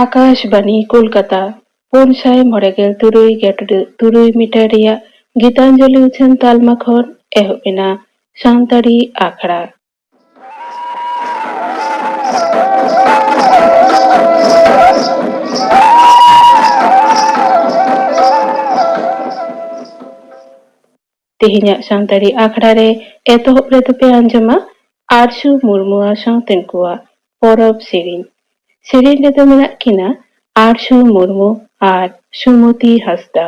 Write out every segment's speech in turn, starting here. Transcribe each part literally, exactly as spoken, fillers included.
ᱟᱠᱟᱥᱵᱟᱱᱤ ᱠᱳᱞᱠᱟᱛᱟ, ᱯᱩᱱ ᱥᱟᱭ ᱢᱚᱬᱮ ᱜᱮᱞ ᱛᱩᱨᱩᱭ ᱜᱮᱴ ᱛᱩᱨᱩᱭ ᱢᱤᱴᱟᱨ ᱨᱮᱭᱟᱜ ᱜᱤᱛᱟᱧᱡᱚᱞᱤ ᱩᱪᱷᱟᱹᱱ ᱛᱟᱞᱢᱟ ᱠᱷᱚᱱ ᱮᱦᱚᱵ ᱮᱱᱟ ᱥᱟᱱᱛᱟᱲᱤ ᱟᱠᱷᱲᱟ᱾ ᱛᱮᱦᱮᱧᱟᱜ ᱥᱟᱱᱛᱟᱲᱤ ᱟᱠᱷᱲᱟ ᱨᱮ ᱮᱛᱚᱦᱚᱵ ᱨᱮᱫᱚ ᱯᱮ ᱟᱸᱡᱚᱢᱟ ᱟᱨᱡᱩ ᱢᱩᱨᱢᱩ ᱟᱨ ᱥᱟᱶᱛᱮᱱ ᱠᱚᱣᱟᱜ ᱯᱚᱨᱚᱵᱽ ᱥᱮᱨᱮᱧ᱾ ᱥᱮᱨᱮᱧ ᱨᱮᱫᱚ ᱢᱮᱱᱟᱜ ᱠᱤᱱᱟ ᱟᱨᱡᱩ ᱢᱩᱨᱢᱩ ᱟᱨ ᱥᱩᱢᱚᱛᱤ ᱦᱟᱸᱥᱫᱟ᱾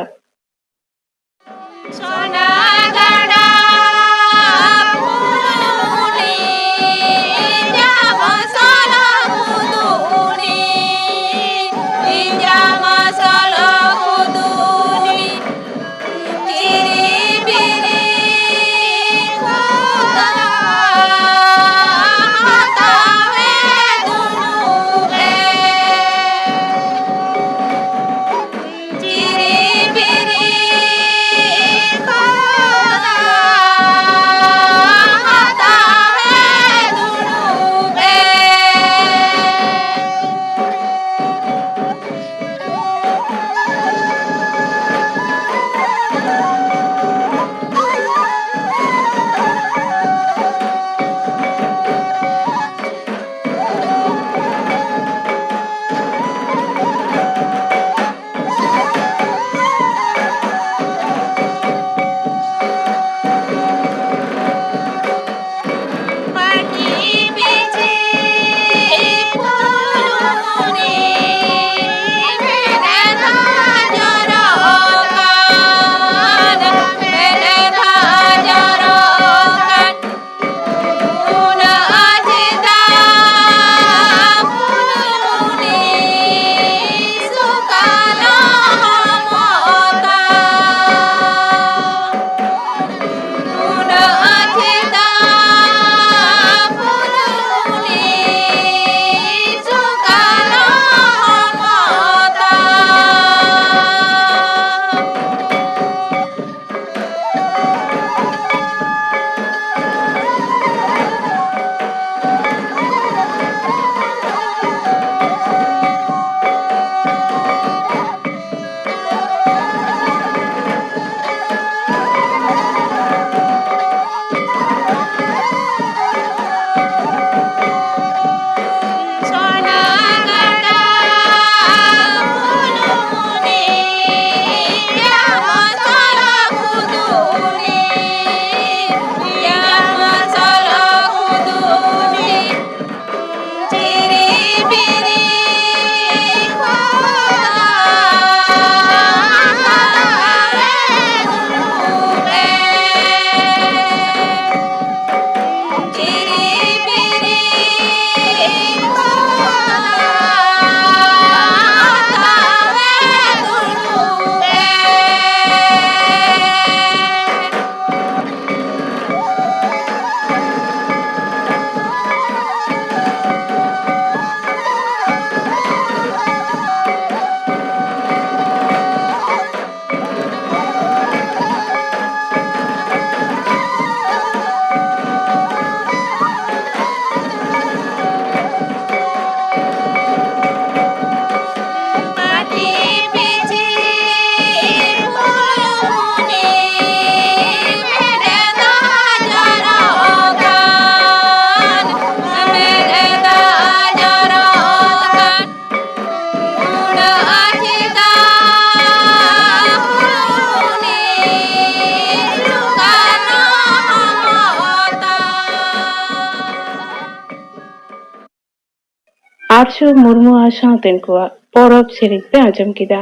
ᱟᱨᱥᱩ ᱢᱩᱨᱢᱩ ᱟᱨ ᱥᱟᱶᱛᱮᱱ ᱠᱚᱣᱟᱜ ᱯᱚᱨᱚᱵᱽ ᱥᱮᱨᱮᱧ ᱯᱮ ᱟᱸᱡᱚᱢ ᱠᱮᱫᱟ᱾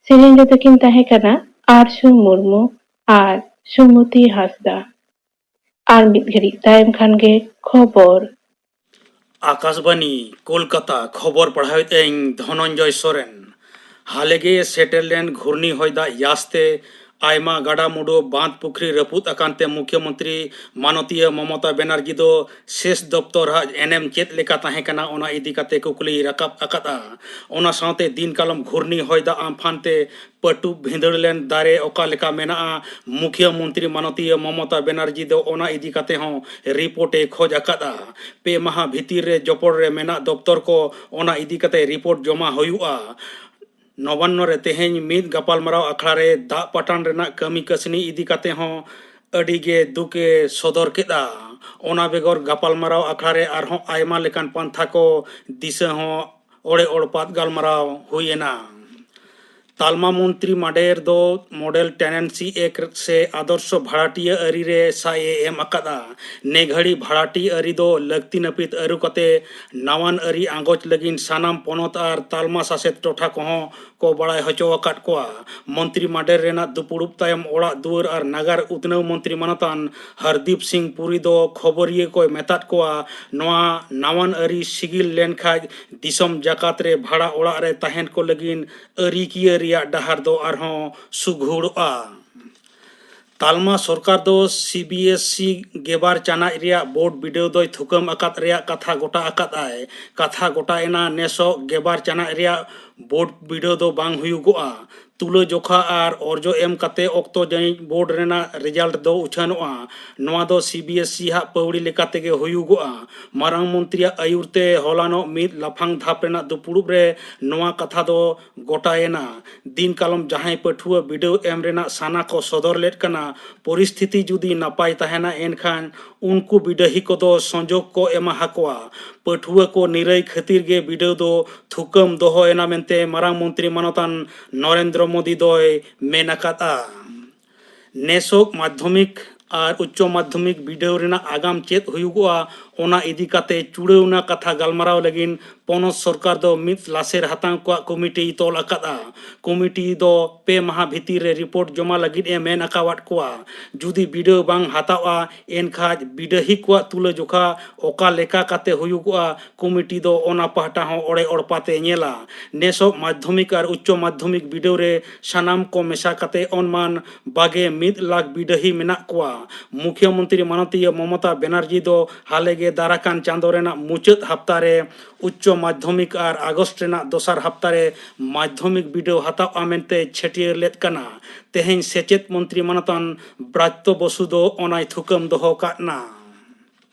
ᱥᱮᱨᱮᱧ ᱨᱮᱫᱚ ᱠᱤᱱ ᱛᱟᱦᱮᱸ ᱠᱟᱱᱟ ᱟᱨᱥᱩ ᱢᱩᱨᱢᱩ ᱟᱨ ᱥᱩᱢᱚᱛᱤ ᱦᱟᱸᱥᱫᱟ᱾ ᱟᱨ ᱢᱤᱫ ᱜᱷᱟᱹᱲᱤᱡ ᱛᱟᱭᱚᱢ ᱠᱷᱟᱱ ᱜᱮ ᱠᱷᱚᱵᱚᱨ᱾ ᱟᱠᱟᱥᱵᱟᱱᱤ, ᱠᱳᱞᱠᱟᱛᱟ᱾ ᱠᱷᱚᱵᱚᱨ ᱯᱟᱲᱦᱟᱣᱮᱫ ᱟᱹᱧ ᱫᱷᱚᱱᱚᱱᱡᱚᱭ ᱥᱚᱨᱮᱱ᱾ ᱦᱟᱞᱮ ᱜᱮ ᱥᱮᱴᱮᱨ ᱞᱮᱱ ᱜᱷᱩᱨᱱᱤ ᱦᱚᱭ ᱫᱟᱜ ᱭᱟᱥ ᱛᱮ ᱟᱭᱢᱟ ᱜᱟᱰᱟ ᱢᱩᱰᱩ, ᱵᱟᱸᱫᱽ, ᱯᱩᱠᱷᱨᱤ ᱨᱟᱹᱯᱩᱫ ᱟᱠᱟᱱ ᱛᱮ ᱢᱩᱠᱷᱭᱚᱢᱚᱱᱛᱨᱤ ᱢᱟᱱᱚᱛᱤᱭᱟᱹ ᱢᱚᱢᱚᱛᱟ ᱵᱮᱱᱟᱨᱡᱤ ᱫᱚ ᱥᱮᱪ ᱫᱚᱯᱛᱚᱨ ᱟᱜ ᱮᱱᱮᱢ ᱪᱮᱫ ᱞᱮᱠᱟ ᱛᱟᱦᱮᱸ ᱠᱟᱱᱟ, ᱚᱱᱟ ᱤᱫᱤ ᱠᱟᱛᱮ ᱠᱩᱠᱞᱤᱭ ᱨᱟᱠᱟᱵ ᱟᱠᱟᱫᱼᱟ᱾ ᱚᱱᱟ ᱥᱟᱶᱛᱮ ᱫᱤᱱ ᱠᱟᱞᱚᱢ ᱜᱷᱩᱨᱱᱤ ᱦᱚᱭ ᱫᱟᱜ ᱟᱢᱯᱷᱟᱱ ᱛᱮ ᱯᱟᱹᱴᱩᱵ ᱵᱷᱤᱸᱫᱟᱹᱲ ᱞᱮᱱ ᱫᱟᱨᱮ ᱚᱠᱟ ᱞᱮᱠᱟ ᱢᱮᱱᱟᱜᱼᱟ, ᱢᱩᱠᱷᱭᱟᱹ ᱢᱚᱱᱛᱨᱤ ᱢᱟᱱᱚᱛᱤᱭᱟᱹ ᱢᱚᱢᱚᱛᱟ ᱵᱮᱱᱟᱨᱡᱤ ᱫᱚ ᱚᱱᱟ ᱤᱫᱤ ᱠᱟᱛᱮ ᱦᱚᱸ ᱨᱤᱯᱳᱨᱴ ᱮ ᱠᱷᱚᱡᱽ ᱟᱠᱟᱫᱼᱟ᱾ ᱯᱮ ᱢᱟᱦᱟ ᱵᱷᱤᱛᱤᱨ ᱨᱮ ᱡᱚᱯᱚᱲ ᱨᱮ ᱢᱮᱱᱟᱜ ᱫᱚᱯᱛᱚᱨ ᱠᱚ ᱚᱱᱟ ᱤᱫᱤ ᱠᱟᱛᱮ ᱨᱤᱯᱳᱨᱴ ᱡᱚᱢᱟ ᱦᱩᱭᱩᱜᱼᱟ᱾ ᱱᱚᱵᱟᱱᱱᱚ ᱨᱮ ᱛᱮᱦᱮᱧ ᱢᱤᱫ ᱜᱟᱯᱟᱞᱢᱟᱨᱟᱣ ᱟᱠᱷᱲᱟ ᱨᱮ ᱫᱟᱜ ᱯᱟᱴᱟᱱ ᱨᱮᱱᱟᱜ ᱠᱟᱹᱢᱤ ᱠᱟᱹᱥᱱᱤ ᱤᱫᱤ ᱠᱟᱛᱮ ᱦᱚᱸ ᱟᱹᱰᱤ ᱜᱮ ᱫᱩᱠ ᱮ ᱥᱚᱫᱚᱨ ᱠᱮᱫᱼᱟ᱾ ᱚᱱᱟ ᱵᱮᱜᱚᱨ ᱜᱟᱯᱟᱞᱢᱟᱨᱟᱣ ᱟᱠᱷᱲᱟ ᱨᱮ ᱟᱨᱦᱚᱸ ᱟᱭᱢᱟ ᱞᱮᱠᱟᱱ ᱯᱟᱱᱛᱷᱟ ᱠᱚ ᱫᱤᱥᱟᱹ ᱦᱚᱸ ᱚᱲᱮ ᱚᱲᱯᱟᱛ ᱜᱟᱞᱢᱟᱨᱟᱣ ᱦᱩᱭ ᱮᱱᱟ᱾ ᱛᱟᱞᱢᱟ ᱢᱚᱱᱛᱨᱤ ᱢᱟᱰᱮᱨ ᱫᱚ ᱢᱚᱰᱮᱞ ᱴᱮᱱᱮᱱᱥᱤ ᱮᱠᱴ ᱥᱮ ᱟᱫᱚᱨᱥᱚ ᱵᱷᱟᱲᱟᱴᱤᱭᱟᱹ ᱟᱹᱨᱤ ᱨᱮ ᱥᱟᱭ ᱮ ᱮᱢ ᱟᱠᱟᱫᱼᱟ᱾ ᱱᱮ ᱜᱷᱟᱹᱲᱤ ᱵᱷᱟᱲᱟᱴᱤ ᱟᱹᱨᱤ ᱫᱚ ᱞᱟᱹᱠᱛᱤ ᱱᱟᱹᱯᱤᱛ ᱟᱹᱨᱩ ᱠᱟᱛᱮ ᱱᱟᱣᱟᱱ ᱟᱹᱨᱤ ᱟᱸᱜᱚᱪ ᱞᱟᱹᱜᱤᱫ ᱥᱟᱱᱟᱢ ᱯᱚᱱᱚᱛ ᱟᱨ ᱛᱟᱞᱢᱟ ᱥᱟᱥᱮᱛ ᱴᱚᱴᱷᱟ ᱠᱚᱦᱚᱸ ᱠᱚ ᱵᱟᱲᱟᱭ ᱦᱚᱪᱚ ᱟᱠᱟᱫ ᱠᱚᱣᱟ᱾ ᱢᱚᱱᱛᱨᱤ ᱢᱟᱰᱮᱨ ᱨᱮᱱᱟᱜ ᱫᱩᱯᱩᱲᱩᱵ ᱛᱟᱭᱚᱢ ᱚᱲᱟᱜ ᱫᱩᱣᱟᱹᱨ ᱟᱨ ᱱᱟᱜᱟᱨ ᱩᱛᱱᱟᱹᱣ ᱢᱚᱱᱛᱨᱤ ᱢᱟᱱᱚᱛᱟᱱ ᱦᱟᱨᱫᱤᱯ ᱥᱤᱝ ᱯᱩᱨᱤ ᱫᱚ ᱠᱷᱚᱵᱚᱨᱤᱭᱟᱹ ᱠᱚᱭ ᱢᱮᱛᱟᱫ ᱠᱚᱣᱟ, ᱱᱚᱣᱟ ᱱᱟᱣᱟᱱ ᱟᱹᱨᱤ ᱥᱤᱜᱤᱞ ᱞᱮᱱᱠᱷᱟᱡ ᱫᱤᱥᱚᱢ ᱡᱟᱠᱟᱛ ᱨᱮ ᱵᱷᱟᱲᱟ ᱚᱲᱟᱜ ᱨᱮ ᱛᱟᱦᱮᱱ ᱠᱚ ᱞᱟᱹᱜᱤᱫ ᱟᱹᱨᱤᱠᱤᱭᱟᱹ ᱨᱮᱭᱟᱜ ᱰᱟᱦᱟᱨ ᱫᱚ ᱟᱨᱦᱚᱸ ᱥᱩᱜᱷᱩᱲᱚᱜᱼᱟ᱾ ᱛᱟᱞᱢᱟ ᱥᱚᱨᱠᱟᱨ ᱫᱚ ᱥᱤ ᱵᱤ ᱮᱥ ᱥᱤ ᱜᱮᱵᱟᱨ ᱪᱟᱱᱟᱪ ᱨᱮᱭᱟᱜ ᱵᱳᱨᱰ ᱵᱤᱰᱟᱹᱣ ᱫᱚᱭ ᱛᱷᱩᱠᱟᱹᱢ ᱟᱠᱟᱫ ᱨᱮᱭᱟᱜ ᱠᱟᱛᱷᱟ ᱜᱚᱴᱟ ᱟᱠᱟᱫ ᱟᱭ᱾ ᱠᱟᱛᱷᱟ ᱜᱚᱴᱟ ᱮᱱᱟ, ᱱᱮᱥᱚᱜ ᱜᱮᱵᱟᱨ ᱪᱟᱱᱟᱪ ᱨᱮᱭᱟᱜ ᱵᱳᱨᱰ ᱵᱤᱰᱟᱹᱣ ᱫᱚ ᱵᱟᱝ ᱦᱩᱭᱩᱜᱚᱜᱼᱟ᱾ ᱛᱩᱞᱟᱹᱡᱚᱠᱷᱟ ᱟᱨ ᱚᱨᱡᱚ ᱮᱢ ᱠᱟᱛᱮ ᱚᱠᱛᱚ ᱡᱟᱹᱱᱤᱡ ᱵᱳᱨᱰ ᱨᱮᱱᱟᱜ ᱨᱮᱡᱟᱞᱴ ᱫᱚ ᱩᱪᱷᱟᱹᱱᱚᱜᱼᱟ᱾ ᱱᱚᱣᱟ ᱫᱚ ᱥᱤ ᱵᱤ ᱮᱥ ᱥᱤ ᱦᱟᱜ ᱯᱟᱹᱣᱲᱤ ᱞᱮᱠᱟ ᱛᱮᱜᱮ ᱦᱩᱭᱩᱜᱚᱜᱼᱟ᱾ ᱢᱟᱨᱟᱝ ᱢᱚᱱᱛᱨᱤᱭᱟᱜ ᱟᱹᱭᱩᱨ ᱛᱮ ᱦᱚᱞᱟᱱᱚᱜ ᱢᱤᱫ ᱞᱟᱯᱷᱟᱝ ᱫᱷᱟᱯ ᱨᱮᱱᱟᱜ ᱫᱩᱯᱩᱲᱩᱵ ᱨᱮ ᱱᱚᱣᱟ ᱠᱟᱛᱷᱟ ᱫᱚ ᱜᱚᱴᱟᱭᱮᱱᱟ᱾ ᱫᱤᱱ ᱠᱟᱞᱚᱢ ᱡᱟᱦᱟᱸᱭ ᱯᱟᱹᱴᱷᱩᱣᱟᱹ ᱵᱤᱰᱟᱹᱣ ᱮᱢ ᱨᱮᱱᱟᱜ ᱥᱟᱱᱟ ᱠᱚ ᱥᱚᱫᱚᱨ ᱞᱮᱫ ᱠᱟᱱᱟ, ᱯᱚᱨᱤᱥᱛᱷᱤᱛᱤ ᱡᱩᱫᱤ ᱱᱟᱯᱟᱭ ᱛᱟᱦᱮᱱᱟ, ᱮᱱᱠᱷᱟᱱ ᱩᱱᱠᱩ ᱵᱤᱰᱟᱹᱦᱤ ᱠᱚᱫᱚ ᱥᱚᱸᱡᱳᱜᱽ ᱠᱚ ᱮᱢᱟ ᱦᱟᱠᱚᱣᱟ᱾ ᱯᱟᱹᱴᱷᱩᱣᱟᱹ ᱠᱚ ᱱᱤᱨᱟᱹᱭ ᱠᱷᱟᱹᱛᱤᱨ ᱜᱮ ᱵᱤᱰᱟᱹᱣ ᱫᱚ ᱛᱷᱩᱠᱟᱹᱢ ᱫᱚᱦᱚᱭᱮᱱᱟ ᱢᱮᱱᱛᱮ ᱢᱟᱨᱟᱝ ᱢᱚᱱᱛᱨᱤ ᱢᱟᱱᱚᱛᱟᱱ ᱱᱚᱨᱮᱱᱫᱨᱚ ᱢᱳᱫᱤ ᱫᱚᱭ ᱢᱮᱱ ᱟᱠᱟᱫᱼᱟ᱾ ᱱᱮᱥᱚᱜ ᱢᱟᱫᱽᱫᱷᱚᱢᱤᱠ ᱟᱨ ᱩᱪᱪᱚ ᱢᱟᱫᱽᱫᱷᱚᱢᱤᱠ ᱵᱤᱰᱟᱹᱣ ᱨᱮᱱᱟᱜ ᱟᱜᱟᱢ ᱪᱮᱫ ᱦᱩᱭᱩᱜᱚᱜᱼᱟ, ᱚᱱᱟ ᱤᱫᱤ ᱠᱟᱛᱮ ᱪᱩᱲᱟᱹᱣᱱᱟ ᱠᱟᱛᱷᱟ ᱜᱟᱞᱢᱟᱨᱟᱣ ᱞᱟᱹᱜᱤᱫ ᱯᱚᱱᱚᱛ ᱥᱚᱨᱠᱟᱨ ᱫᱚ ᱢᱤᱫ ᱞᱟᱥᱮᱨ ᱦᱟᱛᱟᱝ ᱠᱚᱣᱟᱜ ᱠᱚᱢᱤᱴᱤᱭ ᱛᱚᱞ ᱟᱠᱟᱫᱼᱟ᱾ ᱠᱚᱢᱤᱴᱤ ᱫᱚ ᱯᱮ ᱢᱟᱦᱟ ᱵᱷᱤᱛᱤᱨ ᱨᱮ ᱨᱤᱯᱳᱨᱴ ᱡᱚᱢᱟ ᱞᱟᱹᱜᱤᱫ ᱮ ᱢᱮᱱ ᱟᱠᱟᱣᱟᱫ ᱠᱚᱣᱟ᱾ ᱡᱩᱫᱤ ᱵᱤᱰᱟᱹᱣ ᱵᱟᱝ ᱦᱟᱛᱟᱣᱜᱼᱟ, ᱮᱱᱠᱷᱟᱡ ᱵᱤᱰᱟᱹᱦᱤ ᱠᱚᱣᱟᱜ ᱛᱩᱞᱟᱹᱡᱚᱠᱷᱟ ᱚᱠᱟ ᱞᱮᱠᱟ ᱠᱟᱛᱮ ᱦᱩᱭᱩᱜᱚᱜᱼᱟ, ᱠᱚᱢᱤᱴᱤ ᱫᱚ ᱚᱱᱟ ᱯᱟᱦᱴᱟ ᱦᱚᱸ ᱚᱲᱮ ᱚᱲᱯᱟᱛᱮ ᱧᱮᱞᱟ᱾ ᱱᱮᱥᱚᱜ ᱢᱟᱫᱽᱫᱷᱚᱢᱤᱠ ᱟᱨ ᱩᱪᱪᱚ ᱢᱟᱫᱽᱫᱷᱚᱢᱤᱠ ᱵᱤᱰᱟᱹᱣ ᱨᱮ ᱥᱟᱱᱟᱢ ᱠᱚ ᱢᱮᱥᱟ ᱠᱟᱛᱮ ᱚᱱᱢᱟᱱ ᱵᱟᱜᱮ ᱢᱤᱫ ᱞᱟᱠᱷ ᱵᱤᱰᱟᱹᱦᱤ ᱢᱮᱱᱟᱜ ᱠᱚᱣᱟ᱾ ᱢᱩᱠᱷᱭᱚᱢᱚᱱᱛᱨᱤ ᱢᱟᱱᱚᱛᱤᱭᱟᱹ ᱢᱚᱢᱚᱛᱟ ᱵᱮᱱᱟᱨᱡᱤ ᱫᱚ ᱦᱟᱞᱮ ᱜᱮ ᱫᱟᱨᱟᱠᱟᱱ ᱪᱟᱸᱫᱚ ᱨᱮᱱᱟᱜ ᱢᱩᱪᱟᱹᱫ ᱦᱟᱯᱛᱟ ᱨᱮ ᱩᱪᱪᱚ ᱢᱟᱫᱽᱫᱷᱚᱢᱤᱠ ᱟᱨ ᱟᱜᱚᱥᱴ ᱨᱮᱱᱟᱜ ᱫᱚᱥᱟᱨ ᱦᱟᱯᱛᱟ ᱨᱮ ᱢᱟᱫᱽᱫᱷᱚᱢᱤᱠ ᱵᱤᱰᱟᱹᱣ ᱦᱟᱛᱟᱣᱜᱼᱟ ᱢᱮᱱᱛᱮ ᱪᱷᱟᱹᱴᱭᱟᱹᱨ ᱞᱮᱫ ᱠᱟᱱᱟ᱾ ᱛᱮᱦᱮᱧ ᱥᱮᱪᱮᱫ ᱢᱚᱱᱛᱨᱤ ᱢᱟᱱᱚᱛᱟᱱ ᱵᱨᱟᱛᱭᱚ ᱵᱚᱥᱩ ᱫᱚ ᱚᱱᱟᱭ ᱛᱷᱩᱠᱟᱹᱢ ᱫᱚᱦᱚ ᱠᱟᱫ ᱱᱟ᱾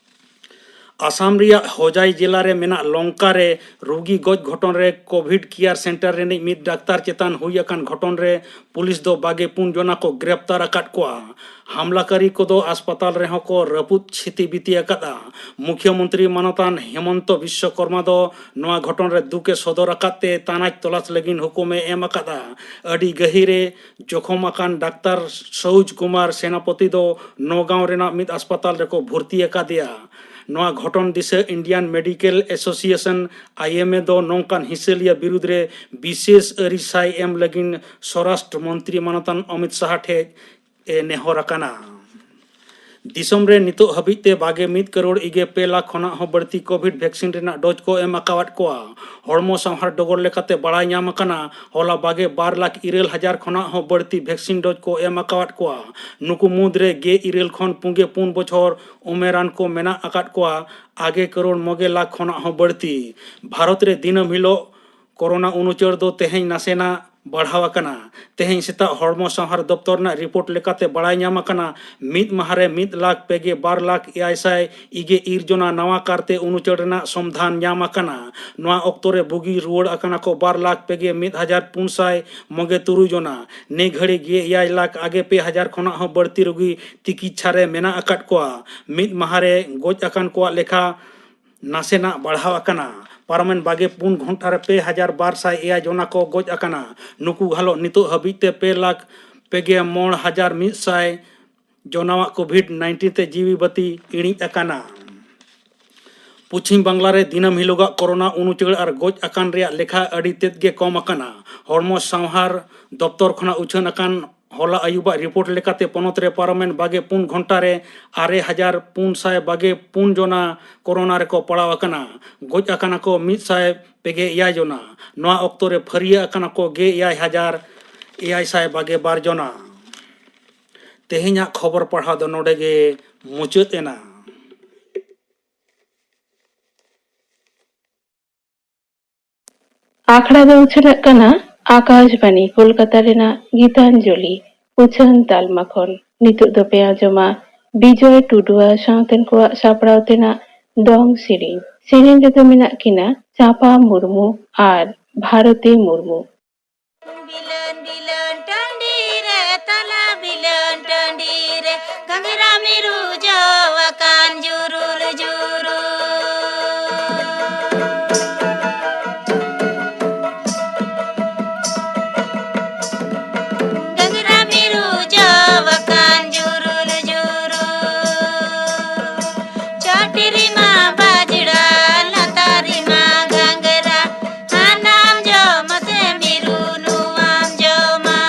ᱟᱥᱟᱢ ᱨᱮᱭᱟᱜ ᱦᱚᱡᱟᱭ ᱡᱮᱞᱟ ᱨᱮ ᱢᱮᱱᱟᱜ ᱞᱚᱝᱠᱟ ᱨᱮ ᱨᱩᱜᱤ ᱜᱚᱡ ᱜᱷᱚᱴᱚᱱ ᱨᱮ ᱠᱳᱵᱷᱤᱰ ᱠᱮᱭᱟᱨ ᱥᱮᱱᱴᱟᱨ ᱨᱤᱱᱤᱡ ᱢᱤᱫ ᱰᱟᱠᱛᱟᱨ ᱪᱮᱛᱟᱱ ᱦᱩᱭ ᱟᱠᱟᱱ ᱜᱷᱚᱴᱚᱱ ᱨᱮ ᱯᱩᱞᱤᱥ ᱫᱚ ᱵᱟᱜᱮ ᱯᱩᱱ ᱡᱚᱱᱟ ᱠᱚ ᱜᱨᱮᱯᱛᱟᱨ ᱟᱠᱟᱫ ᱠᱚᱣᱟ᱾ ᱦᱟᱢᱞᱟᱠᱟᱨᱤ ᱠᱚᱫᱚ ᱟᱥᱯᱟᱛᱟᱞ ᱨᱮᱦᱚᱸ ᱠᱚ ᱨᱟᱹᱯᱩᱫ ᱪᱷᱤᱛᱤ ᱵᱤᱛᱤ ᱟᱠᱟᱫᱼᱟ᱾ ᱢᱩᱠᱷᱭᱚᱢᱚᱱᱛᱨᱤ ᱢᱟᱱᱚᱛᱟᱱ ᱦᱮᱢᱚᱱᱛᱚ ᱵᱤᱥᱥᱚᱠᱚᱨᱢᱟ ᱫᱚ ᱱᱚᱣᱟ ᱜᱷᱚᱴᱚᱱ ᱨᱮ ᱫᱩᱠ ᱮ ᱥᱚᱫᱚᱨ ᱟᱠᱟᱫ ᱛᱮ ᱛᱟᱱᱟᱪ ᱛᱚᱞᱟᱥ ᱞᱟᱹᱜᱤᱫ ᱦᱩᱠᱩᱢ ᱮ ᱮᱢ ᱟᱠᱟᱫᱼᱟ᱾ ᱟᱹᱰᱤ ᱜᱟᱹᱦᱤᱨ ᱮ ᱡᱚᱠᱷᱚᱢ ᱟᱠᱟᱱ ᱰᱟᱠᱛᱟᱨ ᱥᱚᱣᱡᱽ ᱠᱩᱢᱟᱨ ᱥᱮᱱᱟᱯᱚᱛᱤ ᱫᱚ ᱱᱚᱜᱟᱸᱣ ᱨᱮᱱᱟᱜ ᱢᱤᱫ ᱟᱥᱯᱟᱛᱟᱞ ᱨᱮᱠᱚ ᱵᱷᱚᱨᱛᱤ ᱟᱠᱟᱫᱮᱭᱟ᱾ ᱱᱚᱣᱟ ᱜᱷᱚᱴᱚᱱ ᱫᱤᱥᱟᱹ ᱤᱱᱰᱤᱭᱟᱱ ᱢᱮᱰᱤᱠᱮᱞ ᱮᱥᱳᱥᱤᱭᱮᱥᱚᱱ, ᱟᱭ ᱮᱢ ᱮ, ᱫᱚ ᱱᱚᱝᱠᱟᱱ ᱦᱤᱸᱥᱟᱹᱞᱤᱭᱟᱹ ᱵᱤᱨᱩᱫᱽ ᱨᱮ ᱵᱤᱥᱮᱥ ᱟᱹᱨᱤ ᱥᱟᱭ ᱮᱢ ᱞᱟᱹᱜᱤᱫ ᱥᱚᱨᱟᱥᱴᱨᱚ ᱢᱚᱱᱛᱨᱤ ᱢᱟᱱᱚᱛᱟᱱ ᱚᱢᱤᱛ ᱥᱟᱦᱟ ᱴᱷᱮᱡ ᱮ ᱱᱮᱦᱚᱨ ᱟᱠᱟᱱᱟ᱾ ᱫᱤᱥᱚᱢ ᱨᱮ ᱱᱤᱛᱚᱜ ᱦᱟᱹᱵᱤᱡ ᱛᱮ ᱵᱟᱜᱮ ᱢᱤᱫ ᱠᱟᱨᱳᱲ ᱤᱜᱮ ᱯᱮ ᱞᱟᱠᱷ ᱠᱷᱚᱱᱟᱜ ᱦᱚᱸ ᱵᱟᱹᱲᱛᱤ ᱠᱳᱵᱷᱤᱰ ᱵᱷᱮᱠᱥᱤᱱ ᱨᱮᱱᱟᱜ ᱰᱳᱡᱽ ᱠᱚ ᱮᱢ ᱟᱠᱟᱣᱟᱫ ᱠᱚᱣᱟ᱾ ᱦᱚᱲᱢᱚ ᱥᱟᱶᱦᱟᱨ ᱰᱚᱜᱚᱨ ᱞᱮᱠᱟᱛᱮ ᱵᱟᱲᱟᱭ ᱧᱟᱢ ᱟᱠᱟᱱᱟ, ᱦᱚᱞᱟ ᱵᱟᱜᱮ ᱵᱟᱨ ᱞᱟᱠᱷ ᱤᱨᱟᱹᱞ ᱦᱟᱡᱟᱨ ᱠᱷᱚᱱᱟᱜ ᱦᱚᱸ ᱵᱟᱹᱲᱛᱤ ᱵᱷᱮᱠᱥᱤᱱ ᱰᱳᱡᱽ ᱠᱚ ᱮᱢ ᱟᱠᱟᱣᱟᱫ ᱠᱚᱣᱟ᱾ ᱱᱩᱠᱩ ᱢᱩᱫᱽᱨᱮ ᱜᱮ ᱤᱨᱟᱹᱞ ᱠᱷᱚᱱ ᱯᱩᱜᱮ ᱯᱩᱱ ᱵᱚᱪᱷᱚᱨ ᱩᱢᱮᱨᱟᱱ ᱠᱚ ᱢᱮᱱᱟᱜ ᱟᱠᱟᱫ ᱠᱚᱣᱟ᱾ ᱟᱜᱮ ᱠᱟᱨᱳᱲ ᱢᱚᱜᱮ ᱞᱟᱠᱷ ᱠᱷᱚᱱᱟᱜ ᱦᱚᱸ ᱵᱟᱹᱲᱛᱤ᱾ ᱵᱷᱟᱨᱚᱛ ᱨᱮ ᱫᱤᱱᱟᱹᱢ ᱦᱤᱞᱳᱜ ᱠᱳᱨᱳᱱᱟ ᱩᱱᱩᱪᱟᱹᱲ ᱫᱚ ᱛᱮᱦᱮᱧ ᱱᱟᱥᱮᱱᱟᱜ ᱵᱟᱲᱦᱟᱣ ᱟᱠᱟᱱᱟ᱾ ᱛᱮᱦᱮᱧ ᱥᱮᱛᱟᱜ ᱦᱚᱲᱢᱚ ᱥᱟᱶᱦᱟᱨ ᱫᱚᱯᱛᱚᱨ ᱨᱮᱱᱟᱜ ᱨᱤᱯᱳᱨᱴ ᱞᱮᱠᱟᱛᱮ ᱵᱟᱲᱟᱭ ᱧᱟᱢ ᱟᱠᱟᱱᱟ, ᱢᱤᱫ ᱢᱟᱦᱟ ᱨᱮ ᱢᱤᱫ ᱞᱟᱠᱷ ᱯᱮ ᱜᱮ ᱵᱟᱨ ᱞᱟᱠᱷ ᱮᱭᱟᱭ ᱥᱟᱭ ᱤᱜᱮ ᱤᱨ ᱡᱚᱱᱟ ᱱᱟᱣᱟ ᱠᱟᱨᱛᱮ ᱩᱱᱩᱪᱟᱹᱲ ᱨᱮᱱᱟᱜ ᱥᱚᱢᱫᱷᱟᱱ ᱧᱟᱢ ᱟᱠᱟᱱᱟ᱾ ᱱᱚᱣᱟ ᱚᱠᱛᱚ ᱨᱮ ᱵᱩᱜᱤ ᱨᱩᱣᱟᱹᱲ ᱟᱠᱟᱱᱟ ᱠᱚ ᱵᱟᱨ ᱞᱟᱠᱷ ᱯᱮ ᱜᱮ ᱢᱤᱫ ᱦᱟᱡᱟᱨ ᱯᱩᱱ ᱥᱟᱭ ᱢᱚᱜᱮ ᱛᱩᱨᱩᱭ ᱡᱚᱱᱟ᱾ ᱱᱮ ᱜᱷᱟᱹᱲᱤ ᱜᱮ ᱮᱭᱟᱭ ᱞᱟᱠᱷ ᱟᱜᱮ ᱯᱮ ᱦᱟᱡᱟᱨ ᱠᱷᱚᱱᱟᱜ ᱦᱚᱸ ᱵᱟᱹᱲᱛᱤ ᱨᱩᱜᱤ ᱛᱤᱠᱤᱪᱪᱷᱟ ᱨᱮ ᱢᱮᱱᱟᱜ ᱟᱠᱟᱫ ᱠᱚᱣᱟ᱾ ᱢᱤᱫ ᱢᱟᱦᱟ ᱨᱮ ᱜᱚᱡ ᱟᱠᱟᱱ ᱠᱚᱣᱟᱜ ᱞᱮᱠᱷᱟ ᱱᱟᱥᱮᱱᱟᱜ ᱵᱟᱲᱦᱟᱣ ᱟᱠᱟᱱᱟ᱾ ᱯᱟᱨᱚᱢᱮᱱ ᱵᱟᱜᱮ ᱯᱩᱱ ᱜᱷᱚᱱᱴᱟ ᱨᱮ ᱯᱮ ᱦᱟᱡᱟᱨ ᱵᱟᱨ ᱥᱟᱭ ᱮᱭᱟᱭ ᱡᱚᱱᱟ ᱠᱚ ᱜᱚᱡ ᱟᱠᱟᱱᱟ᱾ ᱱᱩᱠᱩ ᱜᱷᱟᱞᱚᱜ ᱱᱤᱛᱚᱜ ᱦᱟᱹᱵᱤᱡ ᱛᱮ ᱯᱮ ᱞᱟᱠᱷ ᱯᱮ ᱜᱮ ᱢᱚᱬ ᱦᱟᱡᱟᱨ ᱢᱤᱫ ᱥᱟᱭ ᱡᱚᱱᱟᱣᱟᱜ ᱠᱳᱵᱷᱤᱰ ᱱᱟᱭᱤᱱᱴᱤᱱ ᱛᱮ ᱡᱤᱣᱤ ᱵᱟᱹᱛᱤ ᱤᱬᱤᱡ ᱟᱠᱟᱱᱟ᱾ ᱯᱚᱪᱷᱤᱢ ᱵᱟᱝᱞᱟ ᱨᱮ ᱫᱤᱱᱟᱹᱢ ᱦᱤᱞᱳᱜᱟᱜ ᱠᱳᱨᱳᱱᱟ ᱩᱱᱩᱪᱟᱹᱲ ᱟᱨ ᱜᱚᱡ ᱟᱠᱟᱱ ᱨᱮᱭᱟᱜ ᱞᱮᱠᱷᱟ ᱟᱹᱰᱤ ᱛᱮᱫ ᱜᱮ ᱠᱚᱢ ᱟᱠᱟᱱᱟ᱾ ᱦᱚᱲᱢᱚ ᱥᱟᱶᱦᱟᱨ ᱫᱚᱯᱛᱚᱨ ᱠᱷᱚᱱᱟᱜ ᱩᱪᱷᱟᱹᱱ ᱟᱠᱟᱱ ᱦᱚᱞᱟ ᱟᱹᱭᱩᱵᱟᱜ ᱨᱤᱯᱳᱨᱴ ᱞᱮᱠᱟᱛᱮ, ᱯᱚᱱᱚᱛ ᱨᱮ ᱯᱟᱨᱚᱢᱮᱱ ᱵᱟᱜᱮ ᱯᱩᱱ ᱜᱷᱚᱱᱴᱟ ᱨᱮ ᱟᱨᱮ ᱦᱟᱡᱟᱨ ᱯᱩᱱ ᱥᱟᱭ ᱵᱟᱜᱮ ᱯᱩᱱ ᱡᱚᱱᱟ ᱠᱳᱨᱳᱱᱟ ᱨᱮᱠᱚ ᱯᱟᱲᱟᱣ ᱟᱠᱟᱱᱟ᱾ ᱜᱚᱡ ᱟᱠᱟᱱᱟ ᱠᱚ ᱢᱤᱫ ᱥᱟᱭ ᱯᱮᱜᱮ ᱮᱭᱟᱭ ᱡᱚᱱᱟ᱾ ᱱᱚᱣᱟ ᱚᱠᱛᱚ ᱨᱮ ᱯᱷᱟᱹᱨᱭᱟᱹ ᱟᱠᱟᱱᱟ ᱠᱚ ᱜᱮ ᱮᱭᱟᱭ ᱦᱟᱡᱟᱨ ᱮᱭᱟᱭ ᱥᱟᱭ ᱵᱟᱜᱮ ᱵᱟᱨ ᱡᱚᱱᱟ᱾ ᱛᱮᱦᱮᱧᱟᱜ ᱠᱷᱚᱵᱚᱨ ᱯᱟᱲᱦᱟᱣ ᱫᱚ ᱱᱚᱰᱮ ᱜᱮ ᱢᱩᱪᱟᱹᱫ ᱮᱱᱟ᱾ ᱟᱠᱷᱲᱟ ᱫᱚ ᱩᱪᱷᱟᱹᱱᱚᱜ ᱠᱟᱱᱟ ᱟᱠᱟᱥᱵᱟᱱᱤ ᱠᱳᱞᱠᱟᱛᱟ ᱨᱮᱱᱟᱜ ᱜᱤᱛᱟᱧᱡᱚᱞᱤ ᱩᱪᱷᱟᱹᱱ ᱛᱟᱞᱢᱟ ᱠᱷᱚᱱ᱾ ᱱᱤᱛᱚᱜ ᱫᱚᱯᱮ ᱟᱸᱡᱚᱢᱟ ᱵᱤᱡᱚᱭ ᱴᱩᱰᱩᱣᱟᱜ ᱥᱟᱶᱛᱮᱱ ᱠᱚᱣᱟᱜ ᱥᱟᱯᱲᱟᱣ ᱛᱮᱱᱟᱜ ᱫᱚᱝ ᱥᱮᱨᱮᱧ᱾ ᱥᱮᱨᱮᱧ ᱨᱮᱫᱚ ᱢᱮᱱᱟᱜ ᱠᱤᱱᱟ ᱪᱟᱸᱯᱟ ᱢᱩᱨᱢᱩ ᱟᱨ ᱵᱷᱟᱨᱚᱛᱤ ᱢᱩᱨᱢᱩ᱾ ᱵᱤᱞᱟᱹᱱ ᱵᱤᱞᱟᱹᱱ ᱴᱟᱺᱰᱤ ᱨᱮ, ᱛᱟᱞᱟ ᱵᱤᱞᱟᱹᱱ ᱴᱟᱺᱰᱤ ᱨᱮ, ᱜᱷᱟᱸᱜᱽᱨᱟ ᱢᱤᱨᱩ ᱡᱚ ᱟᱠᱟᱱ ᱡᱩᱨᱩᱞ ᱡᱩᱨᱩᱞ᱾ ᱜᱷᱟᱸᱜᱽᱨᱟ ᱢᱤᱨᱩ ᱡᱚ ᱟᱠᱟᱱ ᱡᱩᱨᱩᱞ ᱡᱩᱨᱩᱞ᱾ ᱪᱚᱴ ᱨᱮᱢᱟ ᱵᱟᱡᱽᱲᱟ, ᱞᱟᱛᱟᱨ ᱨᱮᱢᱟ ᱜᱷᱟᱸᱜᱽᱨᱟ, ᱦᱟᱱᱟᱢ ᱡᱚᱢᱟ ᱥᱮ ᱢᱤᱨᱩ ᱱᱚᱣᱟᱢ ᱡᱚᱢᱟ᱾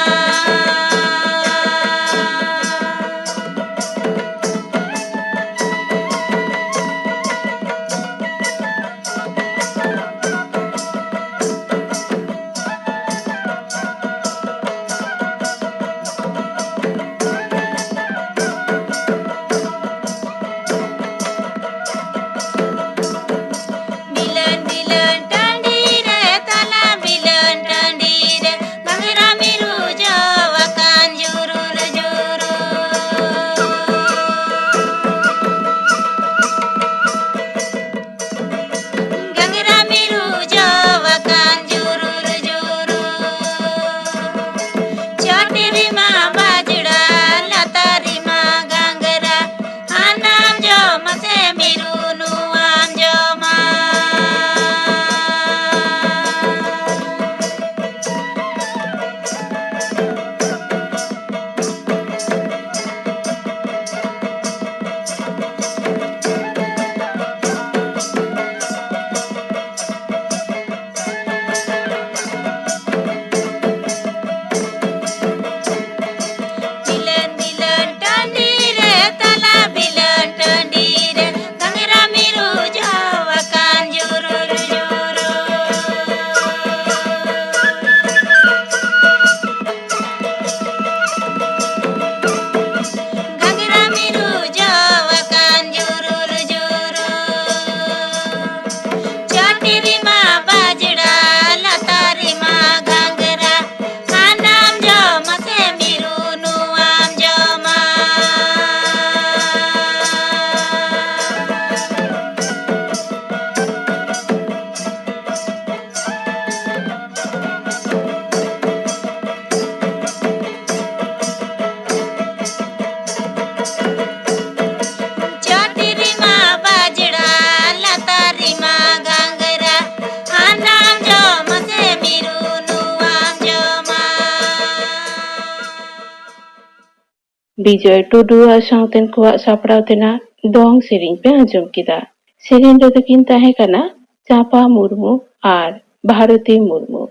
ᱵᱤᱡᱚᱭ ᱴᱩᱰᱩ ᱟᱨ ᱥᱟᱶᱛᱮᱱ ᱠᱚᱣᱟᱜ ᱥᱟᱯᱲᱟᱣ ᱛᱮᱱᱟᱜ ᱫᱚᱝ ᱥᱮᱨᱮᱧ ᱯᱮ ᱟᱸᱡᱚᱢ ᱠᱮᱫᱟ᱾ ᱥᱮᱨᱮᱧ ᱨᱮᱫᱚ ᱠᱤᱱ ᱛᱟᱦᱮᱸ ᱠᱟᱱᱟ ᱪᱟᱸᱯᱟ ᱢᱩᱨᱢᱩ ᱟᱨ ᱵᱷᱟᱨᱚᱛᱤ ᱢᱩᱨᱢᱩ᱾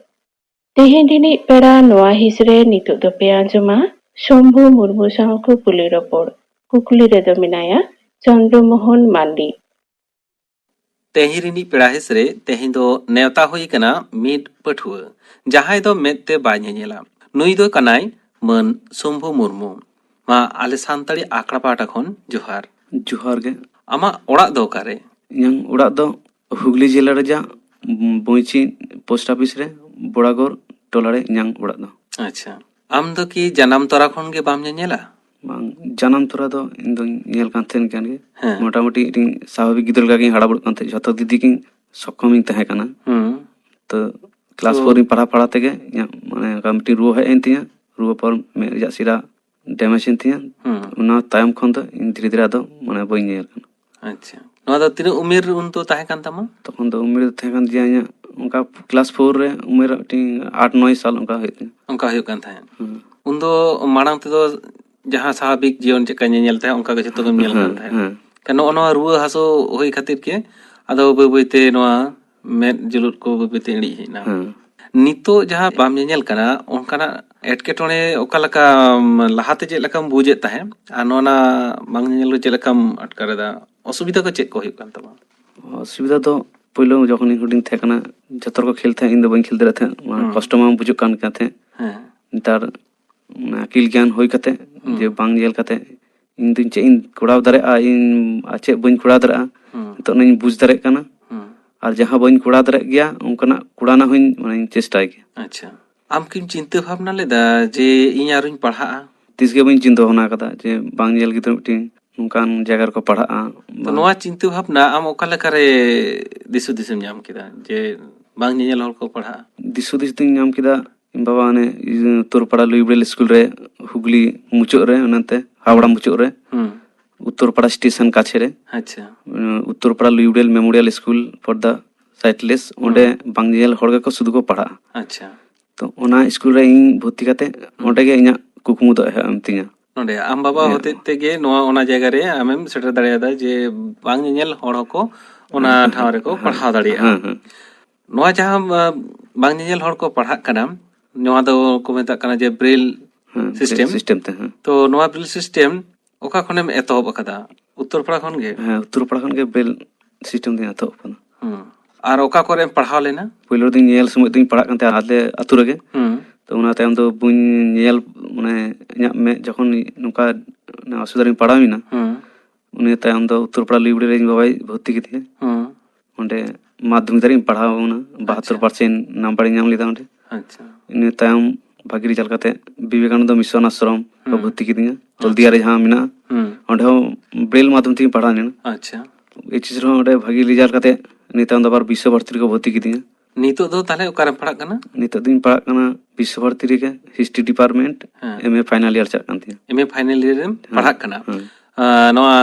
ᱛᱮᱦᱮᱧ ᱨᱤᱱᱤᱡ ᱯᱮᱲᱟ ᱱᱚᱣᱟ ᱦᱤᱸᱥ ᱨᱮ ᱱᱤᱛᱚᱜ ᱫᱚᱯᱮ ᱟᱸᱡᱚᱢᱟ ᱥᱚᱢᱵᱷᱩ ᱢᱩᱨᱢᱩ ᱥᱟᱶ ᱠᱩᱠᱞᱤ ᱨᱚᱯᱚᱲ᱾ ᱠᱩᱠᱞᱤ ᱨᱮᱫᱚ ᱢᱮᱱᱟᱭᱟ ᱪᱚᱱᱫᱨᱚ ᱢᱳᱦᱚᱱ ᱢᱟᱱᱰᱤ᱾ ᱛᱮᱦᱮᱧ ᱨᱤᱱᱤᱡ ᱯᱮᱲᱟ ᱦᱤᱸᱥ ᱨᱮ ᱛᱮᱦᱮᱧ ᱫᱚ ᱱᱮᱣᱛᱟ ᱦᱩᱭ ᱟᱠᱟᱱᱟ ᱢᱤᱫ ᱯᱟᱹᱴᱷᱩᱣᱟᱹ, ᱡᱟᱦᱟᱸᱭ ᱫᱚ ᱢᱮᱫ ᱛᱮ ᱵᱟᱭ ᱧᱮᱧᱮᱞᱟ᱾ ᱱᱩᱭ ᱫᱚ ᱠᱟᱱᱟᱭ ᱢᱟᱹᱱ ᱥᱚᱢᱵᱷᱩ ᱢᱩᱨᱢᱩ᱾ ᱢᱟ ᱟᱞᱮ ᱥᱟᱱᱛᱟᱲᱤ ᱟᱠᱷᱲᱟ ᱯᱟᱦᱴᱟ ᱠᱷᱚᱱ ᱡᱚᱦᱟᱨ᱾ ᱡᱚᱦᱟᱨ ᱜᱮ᱾ ᱟᱢᱟᱜ ᱚᱲᱟᱜ ᱫᱚ ᱚᱠᱟᱨᱮ? ᱤᱧᱟᱹᱜ ᱚᱲᱟᱜ ᱫᱚ ᱦᱩᱜᱽᱞᱤ ᱡᱮᱞᱟ ᱨᱮᱭᱟᱜ ᱵᱚᱸᱭᱪᱤ ᱯᱳᱥᱴ ᱚᱯᱷᱤᱥ ᱨᱮ, ᱵᱚᱲᱟᱜᱚᱲ ᱴᱚᱞᱟ ᱨᱮ ᱤᱧᱟᱹᱜ ᱚᱲᱟᱜ ᱫᱚ᱾ ᱟᱪᱪᱷᱟ, ᱟᱢ ᱫᱚ ᱠᱤ ᱡᱟᱱᱟᱢ ᱛᱚᱨᱟ ᱠᱷᱚᱱ ᱜᱮ ᱵᱟᱢ ᱧᱮᱧᱮᱞᱟ? ᱵᱟᱝ, ᱡᱟᱱᱟᱢ ᱛᱚᱨᱟ ᱫᱚ ᱤᱧ ᱫᱚᱧ ᱧᱮᱞ ᱠᱟᱱ ᱛᱟᱦᱮᱱ ᱠᱟᱱ ᱜᱮ᱾ ᱦᱮᱸ᱾ ᱢᱚᱴᱟᱢᱩᱴᱤ ᱢᱤᱫᱴᱤᱡ ᱥᱟᱵᱷᱟᱵᱤᱠ ᱜᱤᱫᱽᱨᱟᱹ ᱞᱮᱠᱟ ᱜᱤᱧ ᱦᱟᱨᱟ ᱵᱩᱨᱩᱜ ᱠᱟᱱ ᱛᱟᱦᱮᱸᱫ, ᱡᱷᱚᱛᱚ ᱫᱤᱫᱤ ᱠᱤᱱ ᱥᱚᱠᱠᱷᱚᱢ ᱤᱧ ᱛᱟᱦᱮᱸ ᱠᱟᱱᱟ᱾ ᱦᱩᱸ᱾ ᱛᱚ ᱠᱞᱟᱥ ᱛᱚ ᱯᱷᱳᱨ ᱤᱧ ᱯᱟᱲᱦᱟᱣ ᱯᱟᱲᱦᱟᱣ ᱛᱮᱜᱮ ᱤᱧᱟᱹᱜ ᱢᱟᱱᱮ ᱚᱱᱠᱟ ᱢᱤᱫᱴᱤᱡ ᱨᱩᱣᱟᱹ ᱦᱮᱡ ᱮᱱ ᱛᱤᱧᱟᱹ᱾ ᱨᱩᱣᱟᱹ ᱯᱚᱨ ᱢᱮᱫ ᱨᱮᱭᱟᱜ ᱥᱤᱨᱟ ᱰᱮᱢᱮᱡᱽ ᱮᱱ ᱛᱤᱧᱟᱹ᱾ ᱦᱩᱸ᱾ ᱚᱱᱟ ᱛᱟᱭᱚᱢ ᱠᱷᱚᱱ ᱫᱚ ᱤᱧ ᱫᱷᱤᱨᱮ ᱫᱷᱤᱨᱮ ᱟᱫᱚ ᱢᱟᱱᱮ ᱵᱟᱹᱧ ᱧᱮᱧᱮᱞ ᱠᱟᱱᱟ᱾ ᱟᱪᱪᱷᱟ, ᱱᱚᱣᱟ ᱫᱚ ᱛᱤᱱᱟᱹᱜ ᱩᱢᱮᱨ ᱩᱱ ᱫᱚ ᱛᱟᱦᱮᱸ ᱠᱟᱱ ᱛᱟᱢᱟ? ᱛᱚᱠᱷᱚᱱ ᱫᱚ ᱩᱢᱮᱨ ᱫᱚ ᱛᱟᱦᱮᱸ ᱠᱟᱱ ᱛᱤᱧᱟᱹ ᱤᱧᱟᱹᱜ ᱚᱱᱠᱟ ᱠᱞᱟᱥ ᱯᱷᱳᱨ ᱨᱮ ᱩᱢᱮᱨ ᱢᱤᱫᱴᱤᱡ ᱟᱴ ᱱᱚᱭ ᱥᱟᱞ ᱚᱱᱠᱟ ᱦᱩᱭᱩᱜ ᱛᱤᱧᱟᱹ᱾ ᱚᱱᱠᱟ ᱦᱩᱭᱩᱜ ᱠᱟᱱ ᱛᱟᱦᱮᱸᱫ᱾ ᱦᱩᱸ᱾ ᱩᱱᱫᱚ ᱢᱟᱲᱟᱝ ᱛᱮᱫᱚ ᱡᱟᱦᱟᱸ ᱥᱟᱵᱷᱟᱵᱤᱠ ᱡᱤᱭᱚᱱ ᱪᱮᱫᱠᱟ ᱧᱮᱧᱮᱞ ᱛᱟᱦᱮᱸᱫ, ᱚᱱᱠᱟ ᱜᱮ ᱡᱷᱚᱛᱚ ᱜᱮᱢ ᱧᱮᱞ ᱦᱮᱸ, ᱠᱟᱱ ᱛᱟᱦᱮᱸᱫ᱾ ᱦᱮᱸ᱾ ᱠᱷᱟᱱ ᱱᱚᱜᱼᱚ ᱱᱚᱣᱟ ᱨᱩᱣᱟᱹ ᱦᱟᱹᱥᱩ ᱦᱩᱭ ᱠᱷᱟᱹᱛᱤᱨ ᱜᱮ ᱟᱫᱚ ᱵᱟᱹᱭ ᱵᱟᱹᱭᱛᱮ ᱱᱚᱣᱟ ᱢᱮᱫ ᱡᱩᱞᱩᱫ ᱠᱚ ᱵᱟᱹᱭ ᱵᱟᱹᱭᱛᱮ ᱤᱬᱤᱡ ᱦᱮᱡ ᱮᱱᱟ᱾ ᱦᱮᱸ᱾ ᱱᱤᱛᱚᱜ ᱡᱟᱦᱟᱸ ᱵᱟᱢ ᱧᱮᱧᱮᱞ ᱠᱟᱱᱟ, ᱚᱱᱠᱟᱱᱟᱜ ᱮᱴᱠᱮᱴᱚᱬᱮ ᱚᱠᱟ ᱞᱮᱠᱟ, ᱞᱟᱦᱟᱛᱮ ᱪᱮᱫ ᱞᱮᱠᱟᱢ ᱵᱩᱡᱮᱫ ᱛᱟᱦᱮᱸᱫ ᱟᱨ ᱱᱚᱣᱟ ᱵᱟᱝ ᱧᱮᱧᱮᱞ ᱨᱮ ᱪᱮᱫ ᱞᱮᱠᱟᱢ ᱟᱴᱠᱟᱨ ᱮᱫᱟ? ᱚᱥᱩᱵᱤᱫᱷᱟ ᱠᱚ ᱪᱮᱫ ᱠᱚ ᱦᱩᱭᱩᱜ ᱠᱟᱱ ᱛᱟᱢᱟ? ᱚᱥᱩᱵᱤᱫᱷᱟ ᱫᱚ ᱯᱳᱭᱞᱳ ᱡᱚᱠᱷᱚᱱᱤᱧ ᱦᱩᱰᱤᱧ ᱛᱟᱦᱮᱸ ᱠᱟᱱᱟ, ᱡᱚᱛᱚ ᱦᱚᱲ ᱠᱚ ᱠᱷᱮᱞ ᱛᱟᱦᱮᱸᱫ, ᱤᱧ ᱫᱚ ᱵᱟᱹᱧ ᱠᱷᱮᱞ ᱫᱟᱲᱮᱭᱟᱜ ᱛᱟᱦᱮᱸᱫ᱾ ᱢᱟᱱᱮ ᱦᱩᱸ᱾ ᱠᱚᱥᱴᱚ ᱢᱟ ᱵᱩᱡᱩᱜ ᱠᱟᱱ ᱜᱮ ᱛᱟᱦᱮᱸᱫ᱾ ᱦᱮᱸ᱾ ᱱᱮᱛᱟᱨ ᱢᱟᱱᱮ ᱟᱹᱠᱤᱞ ᱜᱮᱭᱟᱱ ᱦᱩᱭ ᱠᱟᱛᱮ ᱦᱩᱸ᱾ ᱡᱮ ᱵᱟᱝ ᱧᱮᱞ ᱠᱟᱛᱮ ᱤᱧ ᱫᱚ ᱪᱮᱫ ᱤᱧ ᱠᱚᱨᱟᱣ ᱫᱟᱲᱮᱭᱟᱜᱼᱟ, ᱤᱧ ᱟᱨ ᱪᱮᱫ ᱵᱟᱹᱧ ᱠᱚᱨᱟᱣ ᱫᱟᱲᱮᱭᱟᱜᱼᱟ, ᱦᱩᱸ᱾ ᱱᱤᱛᱚᱜ ᱚᱱᱟᱧ ᱵᱩᱡᱽ ᱫᱟᱲᱮᱭᱟᱜ ᱠᱟᱱᱟ᱾ ᱦᱩᱸ᱾ ᱟᱨ ᱡᱟᱦᱟᱸ ᱵᱟᱹᱧ ᱠᱚᱨᱟᱣ ᱫᱟᱲᱮᱭᱟᱜ ᱜᱮᱭᱟ, ᱚᱱᱠᱟᱱᱟᱜ ᱠᱚᱨᱟᱣ ᱨᱮᱱᱟᱜ ᱦᱚᱸᱧ, ᱢᱟᱱᱮᱧ ᱪᱮᱥᱴᱟᱭ ᱜᱮᱭᱟ᱾ ᱟᱪᱪᱷᱟ, ᱟᱢ ᱠᱤᱢ ᱪᱤᱱᱛᱟᱹ ᱵᱷᱟᱵᱽᱱᱟ ᱞᱮᱫᱟ ᱡᱮ ᱤᱧ ᱟᱨᱚᱧ ᱯᱟᱲᱦᱟᱜᱼᱟ? ᱛᱤᱥ ᱜᱮ ᱵᱟᱹᱧ ᱪᱤᱱᱛᱟᱹ ᱵᱷᱟᱵᱽᱱᱟ ᱟᱠᱟᱫᱟ ᱡᱮ ᱵᱟᱝ ᱧᱮᱧᱮᱞ ᱜᱤᱫᱽᱨᱟᱹ ᱢᱤᱫᱴᱤᱱ ᱱᱚᱝᱠᱟᱱ ᱡᱟᱭᱜᱟ ᱨᱮᱠᱚ ᱯᱟᱲᱦᱟᱜᱼᱟ᱾ ᱛᱚ, ᱵᱟᱝ᱾ ᱱᱚᱣᱟ ᱪᱤᱱᱛᱟᱹ ᱵᱷᱟᱵᱽᱱᱟ ᱟᱢ ᱚᱠᱟ ᱞᱮᱠᱟᱨᱮ ᱫᱤᱥ ᱦᱩᱫᱤᱥ ᱮᱢ ᱧᱟᱢ ᱠᱮᱫᱟ ᱡᱮ ᱵᱟᱝ ᱧᱮᱧᱮᱞ ᱦᱚᱲ ᱠᱚ ᱯᱟᱲᱦᱟᱜᱼᱟ? ᱫᱤᱥ ᱦᱩᱫᱤᱥ ᱫᱚᱧ ᱧᱟᱢ ᱠᱮᱫᱟ, ᱤᱧ ᱵᱟᱵᱟ ᱚᱱᱮ ᱤᱭᱟᱹ ᱩᱛᱛᱚᱨ ᱯᱟᱲᱟ ᱞᱩᱭᱵᱮᱞ ᱥᱠᱩᱞ ᱨᱮ, ᱦᱩᱜᱽᱞᱤ ᱢᱩᱪᱟᱹᱫ ᱨᱮ, ᱚᱱᱟᱛᱮ ᱦᱟᱣᱲᱟ ᱦᱩᱸ᱾ ᱢᱩᱪᱟᱹᱫ ᱨᱮ, ᱦᱩᱸ᱾ ᱩᱛᱛᱚᱨ ᱯᱟᱲᱟ ᱥᱴᱮᱥᱚᱱ ᱠᱟᱪᱷᱮ ᱨᱮ, ᱟᱪᱪᱷᱟ᱾ ᱩᱸ, ᱩᱛᱛᱚᱨ ᱯᱟᱲᱟ ᱞᱩᱭᱵᱮᱞ ᱢᱮᱢᱳᱨᱤᱭᱟᱞ ᱥᱠᱩᱞ ᱯᱷᱚᱨ ᱫᱟ ᱥᱟᱭᱤᱴᱞᱮᱥ, ᱚᱸᱰᱮ ᱦᱩᱸ᱾ ᱵᱟᱝ ᱧᱮᱧᱮᱞ ᱦᱚᱲ ᱜᱮᱠᱚ ᱥᱩᱫᱷᱩ ᱠᱚ ᱯᱟᱲᱦᱟᱜᱼᱟ᱾ ᱟᱪᱪᱷᱟ᱾ ᱛᱚ, ᱚᱱᱟ ᱥᱠᱩᱞ ᱨᱮ ᱤᱧ ᱵᱷᱚᱨᱛᱤ ᱠᱟᱛᱮ ᱦᱩᱸ᱾ ᱚᱸᱰᱮ ᱜᱮ ᱤᱧᱟᱹᱜ ᱠᱩᱠᱢᱩ ᱫᱚ ᱮᱦᱚᱵ ᱮᱱ ᱛᱤᱧᱟ᱾ ᱱᱚᱰᱮ ᱟᱢ ᱵᱟᱵᱟ ᱦᱮᱸ᱾ ᱦᱚᱛᱮᱡ ᱛᱮᱜᱮ ᱱᱚᱣᱟ ᱚᱱᱟ ᱡᱟᱭᱜᱟ ᱨᱮ ᱟᱢᱮᱢ ᱥᱮᱴᱮᱨ ᱫᱟᱲᱮᱭᱟᱫᱟ ᱡᱮ ᱵᱟᱝ ᱧᱮᱧᱮᱞ ᱦᱚᱲ ᱦᱚᱸᱠᱚ ᱚᱱᱟ ᱴᱷᱟᱶ ᱨᱮᱠᱚ ᱯᱟᱲᱦᱟᱣ ᱫᱟᱲᱮᱭᱟᱜᱼᱟ᱾ ᱦᱮᱸ, ᱦᱮᱸ᱾ ᱱᱚᱣᱟ ᱡᱟᱦᱟᱸ ᱟ, ᱵᱟᱝ ᱧᱮᱧᱮᱞ ᱦᱚᱲ ᱠᱚ ᱯᱟᱲᱦᱟᱜ ᱠᱟᱱᱟ, ᱱᱚᱣᱟ ᱫᱚ ᱠᱚ ᱢᱮᱛᱟᱜ ᱠᱟᱱᱟ ᱡᱮ ᱵᱨᱮᱞ ᱦᱮᱸ, ᱥᱤᱥᱴᱮᱢ᱾ ᱥᱤᱥᱴᱮᱢ ᱛᱮ, ᱦᱮᱸ᱾ ᱛᱚ ᱱᱚᱣᱟ ᱵᱨᱮᱞ ᱥᱤᱥᱴᱮᱢ ᱚᱠᱟ ᱠᱷᱚᱱᱮᱢ ᱮᱛᱚᱦᱚᱵ ᱟᱠᱟᱫᱟ? ᱩᱛᱛᱚᱨ ᱯᱟᱲᱟ ᱠᱷᱚᱱ ᱜᱮ? ᱦᱮᱸ, ᱩᱛᱛᱚᱨ ᱯᱟᱲᱟ ᱠᱷᱚᱱ ᱜᱮ ᱵᱨᱮᱞ ᱥᱤᱥᱴᱮᱢ ᱫᱚᱧ ᱮᱛᱚᱦᱚᱵ ᱟᱠᱟᱫᱟ᱾ ᱦᱩᱸ᱾ ᱟᱨ ᱚᱠᱟ ᱠᱚᱨᱮᱢ ᱯᱟᱲᱦᱟᱣ ᱞᱮᱱᱟ? ᱯᱳᱭᱞᱳ ᱫᱚᱧ ᱧᱮᱞ ᱥᱚᱢᱚᱭ ᱫᱚᱧ ᱯᱟᱲᱦᱟᱜ ᱠᱟᱱ ᱛᱟᱦᱮᱸᱫ ᱟᱞᱮ ᱟᱹᱛᱩ ᱨᱮᱜᱮ᱾ ᱦᱩᱸ᱾ ᱛᱚ ᱚᱱᱟ ᱛᱟᱭᱚᱢ ᱫᱚ ᱵᱟᱹᱧ ᱧᱮᱞ, ᱢᱟᱱᱮ ᱤᱧᱟᱹᱜ ᱢᱮᱫ ᱡᱚᱠᱷᱚᱱ ᱱᱚᱝᱠᱟ ᱚᱥᱩᱵᱤᱫᱷᱟ ᱨᱤᱧ ᱯᱟᱲᱟᱣ ᱮᱱᱟ, ᱦᱩᱸ᱾ ᱩᱱᱤ ᱛᱟᱭᱚᱢ ᱫᱚ ᱩᱛᱛᱚᱨ ᱯᱟᱲᱟ ᱞᱩᱭᱵᱩᱲᱤ ᱨᱮ ᱤᱧ ᱵᱟᱵᱟᱭ ᱵᱷᱚᱨᱛᱤ ᱠᱮᱫᱤᱧᱟ᱾ ᱦᱩᱸ᱾ ᱚᱸᱰᱮ ᱢᱟᱫᱽᱫᱷᱚᱢᱤᱠ ᱫᱷᱟᱹᱨᱤᱡ ᱤᱧ ᱯᱟᱲᱦᱟᱣ ᱮᱱᱟ, ᱵᱟᱦᱟᱛᱛᱳᱨ ᱯᱟᱨᱥᱮᱱᱴ ᱱᱟᱢᱵᱟᱨ ᱤᱧ ᱧᱟᱢ ᱞᱮᱫᱟ ᱚᱸᱰᱮ᱾ ᱟᱪᱪᱷᱟ᱾ ᱤᱱᱟᱹ ᱛᱟᱭᱚᱢ ᱵᱷᱟᱹᱜᱤ ᱨᱮᱡᱟᱞᱴ ᱠᱟᱛᱮ ᱵᱤᱵᱮᱠᱟᱱᱚᱱᱫᱚ ᱢᱤᱥᱚᱱ ᱟᱥᱨᱚᱢ ᱠᱚ ᱦᱩᱸ᱾ ᱵᱷᱚᱨᱛᱤ ᱠᱤᱫᱤᱧᱟ, ᱦᱚᱞᱫᱤᱭᱟ ᱨᱮ ᱡᱟᱦᱟᱸ ᱢᱮᱱᱟᱜᱼᱟ᱾ ᱦᱩᱸ᱾ ᱚᱸᱰᱮ ᱦᱚᱸ ᱵᱨᱮᱞ ᱢᱟᱫᱽᱫᱷᱚᱢ ᱛᱮᱜᱮᱧ ᱯᱟᱲᱦᱟᱣ ᱞᱮᱱᱟ᱾ ᱟᱪᱪᱷᱟ᱾ ᱮᱭᱤᱪ ᱮᱥ ᱨᱮᱦᱚᱸ ᱚᱸᱰᱮ ᱵᱷᱟᱹᱜᱤ ᱨᱮᱡᱟᱞᱴ ᱠᱟᱛᱮ ᱤᱱᱟᱹ ᱛᱟᱭᱚᱢ ᱫᱚ ᱟᱵᱟᱨ ᱵᱤᱥᱥᱚ ᱵᱷᱟᱨᱚᱛᱤ ᱨᱮᱠᱚ ᱵᱷᱚᱨᱛᱤ ᱠᱤᱫᱤᱧᱟ᱾ ᱱᱤᱛᱚᱜ ᱫᱚ ᱛᱟᱦᱞᱮ ᱚᱠᱟᱨᱮᱢ ᱯᱟᱲᱦᱟᱜ ᱠᱟᱱᱟ? ᱱᱤᱛᱚᱜ ᱫᱚᱧ ᱯᱟᱲᱦᱟᱜ ᱠᱟᱱᱟ ᱵᱤᱥᱥᱚ ᱵᱷᱟᱨᱚᱛᱤ ᱨᱮᱜᱮ, ᱦᱤᱥᱴᱨᱤ ᱰᱤᱯᱟᱨᱴᱢᱮᱱᱴ, ᱦᱮᱸ᱾ ᱮᱢ ᱮ ᱯᱷᱟᱭᱱᱟᱞ ᱤᱭᱟᱨ ᱪᱟᱞᱟᱜ ᱠᱟᱱ ᱛᱤᱧᱟ᱾ ᱮᱢ ᱮ ᱯᱷᱟᱭᱱᱟᱞ ᱤᱭᱟᱨ ᱨᱮᱢ ᱦᱮᱸ, ᱯᱟᱲᱦᱟᱜ ᱠᱟᱱᱟ᱾ ᱦᱮᱸ᱾ ᱟᱸ, ᱱᱚᱣᱟ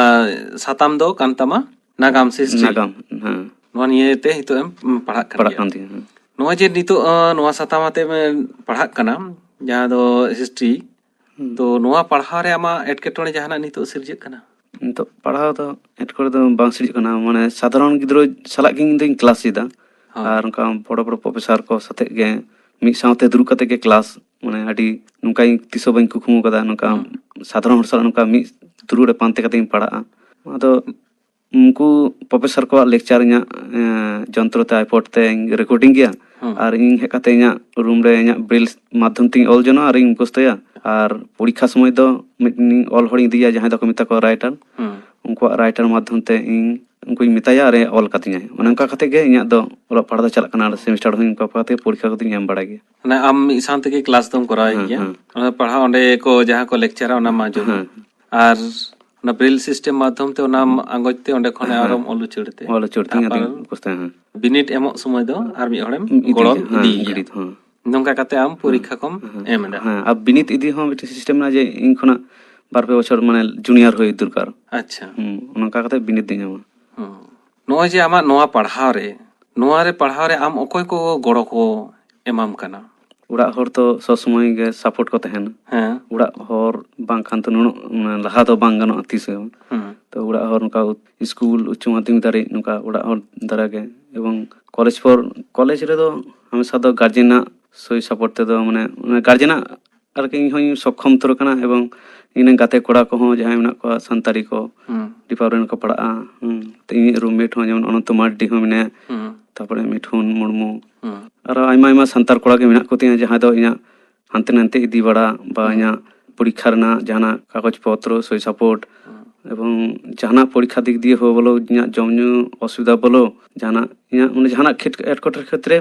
ᱥᱟᱛᱟᱢ ᱫᱚ ᱠᱟᱱ ᱛᱟᱢᱟ ᱱᱟᱜᱟᱢ ᱥᱮ ᱦᱤᱥᱴᱨᱤ? ᱱᱟᱜᱟᱢ, ᱦᱮᱸ᱾ ᱱᱚᱣᱟ ᱱᱤᱭᱮ ᱛᱮ ᱱᱤᱛᱚᱜ ᱮᱢ ᱯᱟᱲᱦᱟᱜ ᱠᱟᱱ ᱯᱟᱲᱦᱟᱜ ᱜᱮᱭᱟ᱾ ᱠᱟᱱ ᱛᱤᱧᱟ, ᱦᱮᱸ᱾ ᱱᱚᱣᱟ ᱡᱮ ᱱᱤᱛᱚᱜ ᱟᱸ, ᱱᱚᱣᱟ ᱥᱟᱛᱟᱢ ᱟᱛᱮ ᱮᱢ ᱯᱟᱲᱦᱟᱜ ᱠᱟᱱᱟ, ᱡᱟᱦᱟᱸ ᱫᱚ ᱦᱤᱥᱴᱨᱤ, ᱦᱩᱸ᱾ ᱛᱚ ᱱᱚᱣᱟ ᱯᱟᱲᱦᱟᱣ ᱨᱮ ᱟᱢᱟᱜ ᱮᱴᱠᱮᱴᱚᱬᱮ ᱡᱟᱦᱟᱱᱟᱜ ᱱᱤᱛᱚᱜ ᱥᱤᱨᱡᱟᱹᱜ ᱠᱟᱱᱟ? ᱱᱤᱛᱚᱜ ᱯᱟᱲᱦᱟᱣ ᱫᱚ ᱮᱴᱠᱮᱴᱚᱬᱮ ᱫᱚ ᱵᱟᱝ ᱥᱤᱨᱡᱟᱹᱜ ᱠᱟᱱᱟ, ᱢᱟᱱᱮ ᱥᱟᱫᱷᱟᱨᱚᱱ ᱜᱤᱫᱽᱨᱟᱹ ᱥᱟᱞᱟᱜ ᱜᱮ ᱤᱧ ᱫᱚᱧ ᱠᱞᱟᱥ ᱮᱫᱟ᱾ ᱦᱳᱭ᱾ ᱟᱨ ᱚᱱᱠᱟ ᱵᱚᱲᱚ ᱵᱚᱲᱚ ᱯᱨᱚᱯᱷᱮᱥᱟᱨ ᱠᱚ ᱥᱟᱛᱮᱜ ᱜᱮ ᱢᱤᱫ ᱥᱟᱶᱛᱮ ᱫᱩᱲᱩᱵ ᱠᱟᱛᱮ ᱜᱮ ᱠᱞᱟᱥ, ᱢᱟᱱᱮ ᱟᱹᱰᱤ ᱱᱚᱝᱠᱟ ᱤᱧ ᱛᱤᱥ ᱦᱚᱸ ᱵᱟᱹᱧ ᱠᱩᱠᱢᱩ ᱟᱠᱟᱫᱟ, ᱱᱚᱝᱠᱟ ᱦᱩᱸ᱾ ᱥᱟᱫᱷᱟᱨᱚᱱ ᱦᱚᱲ ᱥᱟᱞᱟᱜ ᱱᱚᱝᱠᱟ ᱢᱤᱫ ᱫᱩᱲᱩᱵ ᱨᱮ ᱯᱟᱱᱛᱮ ᱠᱟᱛᱮ ᱤᱧ ᱯᱟᱲᱦᱟᱜᱼᱟ᱾ ᱟᱫᱚ ᱩᱱᱠᱩ ᱯᱨᱚᱯᱷᱮᱥᱟᱨ ᱠᱚᱣᱟᱜ ᱞᱮᱠᱪᱟᱨ ᱤᱧᱟᱹᱜ, ᱮᱸ, ᱡᱚᱱᱛᱨᱚ ᱛᱮ, ᱟᱭᱯᱚᱰ ᱛᱮ ᱤᱧ ᱨᱮᱠᱚᱨᱰᱤᱝ ᱜᱮᱭᱟ᱾ ᱦᱩᱸ᱾ ᱟᱨ ᱤᱧ ᱦᱮᱡ ᱠᱟᱛᱮ ᱤᱧᱟᱹᱜ ᱨᱩᱢ ᱨᱮ ᱤᱧᱟᱹᱜ ᱵᱨᱮᱞ ᱢᱟᱫᱽᱫᱷᱚᱢ ᱛᱮᱧ ᱚᱞ ᱡᱚᱱᱚᱜᱼᱟ ᱟᱨᱤᱧ ᱢᱩᱠᱷᱚᱥᱛᱚᱭᱟ᱾ ᱟᱨ ᱯᱚᱨᱤᱠᱠᱷᱟ ᱥᱚᱢᱚᱭ ᱫᱚ ᱢᱤᱫᱴᱮᱱ ᱚᱞ ᱦᱚᱲᱤᱧ ᱤᱫᱤᱭᱟ, ᱡᱟᱦᱟᱸᱭ ᱫᱚᱠᱚ ᱢᱮᱛᱟ ᱠᱚᱣᱟ ᱨᱟᱭᱴᱟᱨ᱾ ᱦᱩᱸ᱾ ᱩᱱᱠᱩᱣᱟᱜ ᱨᱟᱭᱴᱟᱨ ᱢᱟᱫᱽᱫᱷᱚᱢ ᱛᱮ ᱤᱧ ᱩᱱᱠᱩᱧ ᱢᱮᱛᱟᱭᱟ ᱟᱨᱮ ᱚᱞ ᱠᱟᱛᱤᱧᱟᱭ᱾ ᱚᱱᱮ ᱚᱱᱠᱟ ᱠᱟᱛᱮ ᱜᱮ ᱤᱧᱟᱹᱜ ᱫᱚ ᱚᱞᱚᱜ ᱯᱟᱲᱦᱟᱣ ᱫᱚ ᱪᱟᱞᱟᱜ ᱠᱟᱱᱟ᱾ ᱟᱨ ᱥᱮᱢᱤᱥᱴᱟᱨ ᱦᱚᱸᱧ ᱚᱱᱠᱟ ᱠᱟᱛᱮ ᱯᱚᱨᱤᱠᱠᱷᱟ ᱠᱚᱫᱚᱧ ᱮᱢ ᱵᱟᱲᱟᱭ ᱜᱮᱭᱟ᱾ ᱢᱟᱱᱮ ᱟᱢ ᱢᱤᱫ ᱥᱟᱶ ᱛᱮᱜᱮ ᱠᱞᱟᱥ ᱫᱚᱢ ᱠᱚᱨᱟᱣ ᱦᱮᱸ, ᱜᱮᱭᱟ? ᱦᱮᱸ᱾ ᱚᱱᱟ ᱯᱟᱲᱦᱟᱣ ᱚᱸᱰᱮ ᱠᱚ ᱡᱟᱦᱟᱸ ᱠᱚ ᱞᱮᱠᱪᱟᱨᱟ ᱚᱱᱟᱢ ᱟᱸᱡᱚᱢᱟ᱾ ᱦᱮᱸ᱾ ᱟᱨ ᱚᱱᱟ ᱵᱨᱮᱞ ᱥᱤᱥᱴᱮᱢ ᱢᱟᱫᱽᱫᱷᱚᱢ ᱛᱮ ᱚᱱᱟᱢ ᱟᱸᱜᱚᱪ ᱛᱮ ᱚᱸᱰᱮ ᱠᱷᱚᱱ ᱦᱮᱸ᱾ ᱟᱨᱚᱢ ᱚᱞ ᱩᱪᱟᱹᱲ ᱛᱮ᱾ ᱚᱞ ᱩᱪᱟᱹᱲ ᱛᱤᱧ ᱛᱟᱨᱯᱚᱨ ᱟᱨᱤᱧ ᱢᱩᱠᱷᱚᱥᱛᱚᱭᱟ, ᱦᱮᱸ᱾ ᱵᱤᱱᱤᱰ ᱮᱢᱚᱜ ᱥᱚᱢᱚᱭ ᱫᱚ ᱟᱨ ᱢᱤᱫ ᱦᱚᱲᱮᱢ ᱤᱫᱤ ᱜᱚᱲᱚᱢ ᱜᱮᱭᱟ, ᱦᱮᱸ, ᱤᱫᱤᱭᱮᱭᱟ᱾ ᱜᱤᱰᱤ, ᱦᱮᱸ᱾ ᱱᱚᱝᱠᱟ ᱠᱟᱛᱮ ᱟᱢ ᱯᱚᱨᱤᱠᱠᱷᱟ ᱠᱚᱢ ᱦᱮᱸ᱾ ᱮᱢ ᱮᱫᱟ᱾ ᱦᱮᱸ, ᱟᱨ ᱵᱤᱱᱤᱰ ᱤᱫᱤ ᱦᱚᱸ ᱢᱤᱫᱴᱮᱱ ᱥᱤᱥᱴᱮᱢ ᱢᱮᱱᱟᱜᱼᱟ ᱡᱮ ᱤᱧ ᱠᱷᱚᱱᱟᱜ ᱵᱟᱨ ᱯᱮ ᱵᱚᱪᱷᱚᱨ ᱢᱟᱱᱮ ᱡᱩᱱᱤᱭᱟᱨ ᱦᱩᱭ ᱫᱚᱨᱠᱟᱨ᱾ ᱟᱪᱪᱷᱟ᱾ ᱦᱩᱸ, ᱚᱱᱠᱟ ᱠᱟᱛᱮ ᱵᱤᱱᱤᱰ ᱫᱚᱧ ᱮᱢᱟ᱾ ᱦᱩᱸ᱾ ᱱᱚᱜᱼᱚᱭ ᱡᱮ ᱟᱢᱟᱜ ᱱᱚᱣᱟ ᱯᱟᱲᱦᱟᱣ ᱨᱮ, ᱱᱚᱣᱟ ᱨᱮ ᱯᱟᱲᱦᱟᱣ ᱨᱮ ᱟᱢ ᱚᱠᱚᱭ ᱠᱚ ᱜᱚᱲᱚ ᱠᱚ ᱮᱢᱟᱢ ᱠᱟᱱᱟ? ᱚᱲᱟᱜ ᱦᱚᱲ ᱛᱚ ᱥᱚᱵ ᱥᱚᱢᱚᱭ ᱜᱮ ᱥᱟᱯᱳᱨᱴ ᱠᱚ ᱛᱟᱦᱮᱱᱟ᱾ ᱦᱮᱸ᱾ ᱚᱲᱟᱜ ᱦᱚᱲ ᱵᱟᱝᱠᱷᱟᱱ ᱛᱚ ᱱᱩᱱᱟᱹᱜ, ᱢᱟᱱᱮ, ᱞᱟᱦᱟ ᱫᱚ ᱵᱟᱝ ᱜᱟᱱᱚᱜᱼᱟ ᱛᱤᱥ ᱦᱚᱸ᱾ ᱦᱩᱸ᱾ ᱛᱚ ᱚᱲᱟᱜ ᱦᱚᱲ ᱱᱚᱝᱠᱟ ᱩ-, ᱥᱠᱩᱞ, ᱩᱪᱪᱚ ᱢᱟᱫᱽᱫᱷᱚᱢᱤᱠ ᱫᱷᱟᱹᱨᱤᱡ ᱱᱚᱝᱠᱟ ᱚᱲᱟᱜ ᱦᱚᱲ ᱫᱟᱨᱟ ᱜᱮ, ᱮᱵᱚᱝ ᱠᱚᱞᱮᱡᱽ ᱯᱚᱨ, ᱠᱚᱞᱮᱡᱽ ᱨᱮᱫᱚ ᱦᱟᱢᱮᱥᱟ ᱫᱚ ᱜᱟᱨᱡᱮᱱᱟᱜ ᱥᱳᱭ ᱥᱟᱯᱳᱨᱴ ᱛᱮᱫᱚ, ᱢᱟᱱᱮ, ᱢᱟᱱᱮ ᱜᱟᱨᱡᱮᱱᱟᱜ ᱟᱨᱠᱤ ᱤᱧ ᱦᱚᱸᱧ ᱥᱚᱠᱠᱷᱚᱢ ᱩᱛᱟᱹᱨ ᱟᱠᱟᱱᱟ, ᱮᱵᱚᱝ ᱤᱧ ᱨᱮᱱ ᱜᱟᱛᱮ ᱠᱚᱲᱟ ᱠᱚᱦᱚᱸ ᱡᱟᱦᱟᱸᱭ ᱢᱮᱱᱟᱜ ᱠᱚᱣᱟ ᱥᱟᱱᱛᱟᱲᱤ ᱠᱚ ᱦᱩᱸ᱾ ᱰᱤᱯᱟᱨᱴᱢᱮᱱᱴ ᱠᱚ ᱯᱟᱲᱦᱟᱜᱼᱟ᱾ ᱦᱩᱸ᱾ ᱛᱚ ᱤᱧᱤᱡ ᱨᱩᱢᱢᱮᱴ ᱦᱚᱸ ᱡᱮᱢᱚᱱ ᱚᱱᱚᱱᱛᱚ ᱢᱟᱨᱰᱤ ᱦᱚᱸ ᱢᱮᱱᱟᱭᱟ, ᱦᱩᱸ᱾ ᱛᱟᱨᱯᱚᱨᱮ ᱢᱤᱴᱷᱩᱱ ᱢᱩᱨᱢᱩ, ᱦᱩᱸ᱾ ᱟᱨᱚ ᱟᱭᱢᱟ ᱟᱭᱢᱟ ᱥᱟᱱᱛᱟᱲ ᱠᱚᱲᱟ ᱜᱮ ᱢᱮᱱᱟᱜ ᱠᱚᱛᱤᱧᱟ, ᱡᱟᱦᱟᱸᱭ ᱫᱚ ᱤᱧᱟᱹᱜ ᱦᱟᱱᱛᱮ ᱱᱟᱛᱮ ᱤᱫᱤ ᱵᱟᱲᱟ ᱵᱟ ᱦᱩᱸ᱾ ᱤᱧᱟᱹᱜ ᱯᱚᱨᱤᱠᱠᱷᱟ ᱨᱮᱱᱟᱜ ᱡᱟᱦᱟᱱᱟᱜ ᱠᱟᱜᱚᱡᱽ ᱯᱚᱛᱨᱚ ᱥᱳᱭ ᱥᱟᱯᱳᱨᱴ ᱦᱩᱸ᱾ ᱮᱵᱚᱝ ᱡᱟᱦᱟᱱᱟᱜ ᱯᱚᱨᱤᱠᱠᱷᱟ ᱫᱤᱠ ᱫᱤᱭᱮ ᱦᱚᱸ ᱵᱚᱞᱚ, ᱤᱧᱟᱹᱜ ᱡᱚᱢ ᱧᱩ ᱚᱥᱩᱵᱤᱫᱷᱟ ᱵᱚᱞᱚ, ᱡᱟᱦᱟᱱᱟᱜ ᱤᱧᱟᱹᱜ ᱢᱟᱱᱮ ᱡᱟᱦᱟᱱᱟᱜ ᱠᱷᱮᱛ-, ᱮᱴᱠᱮᱴᱚᱬᱮ ᱠᱷᱮᱛᱨᱮ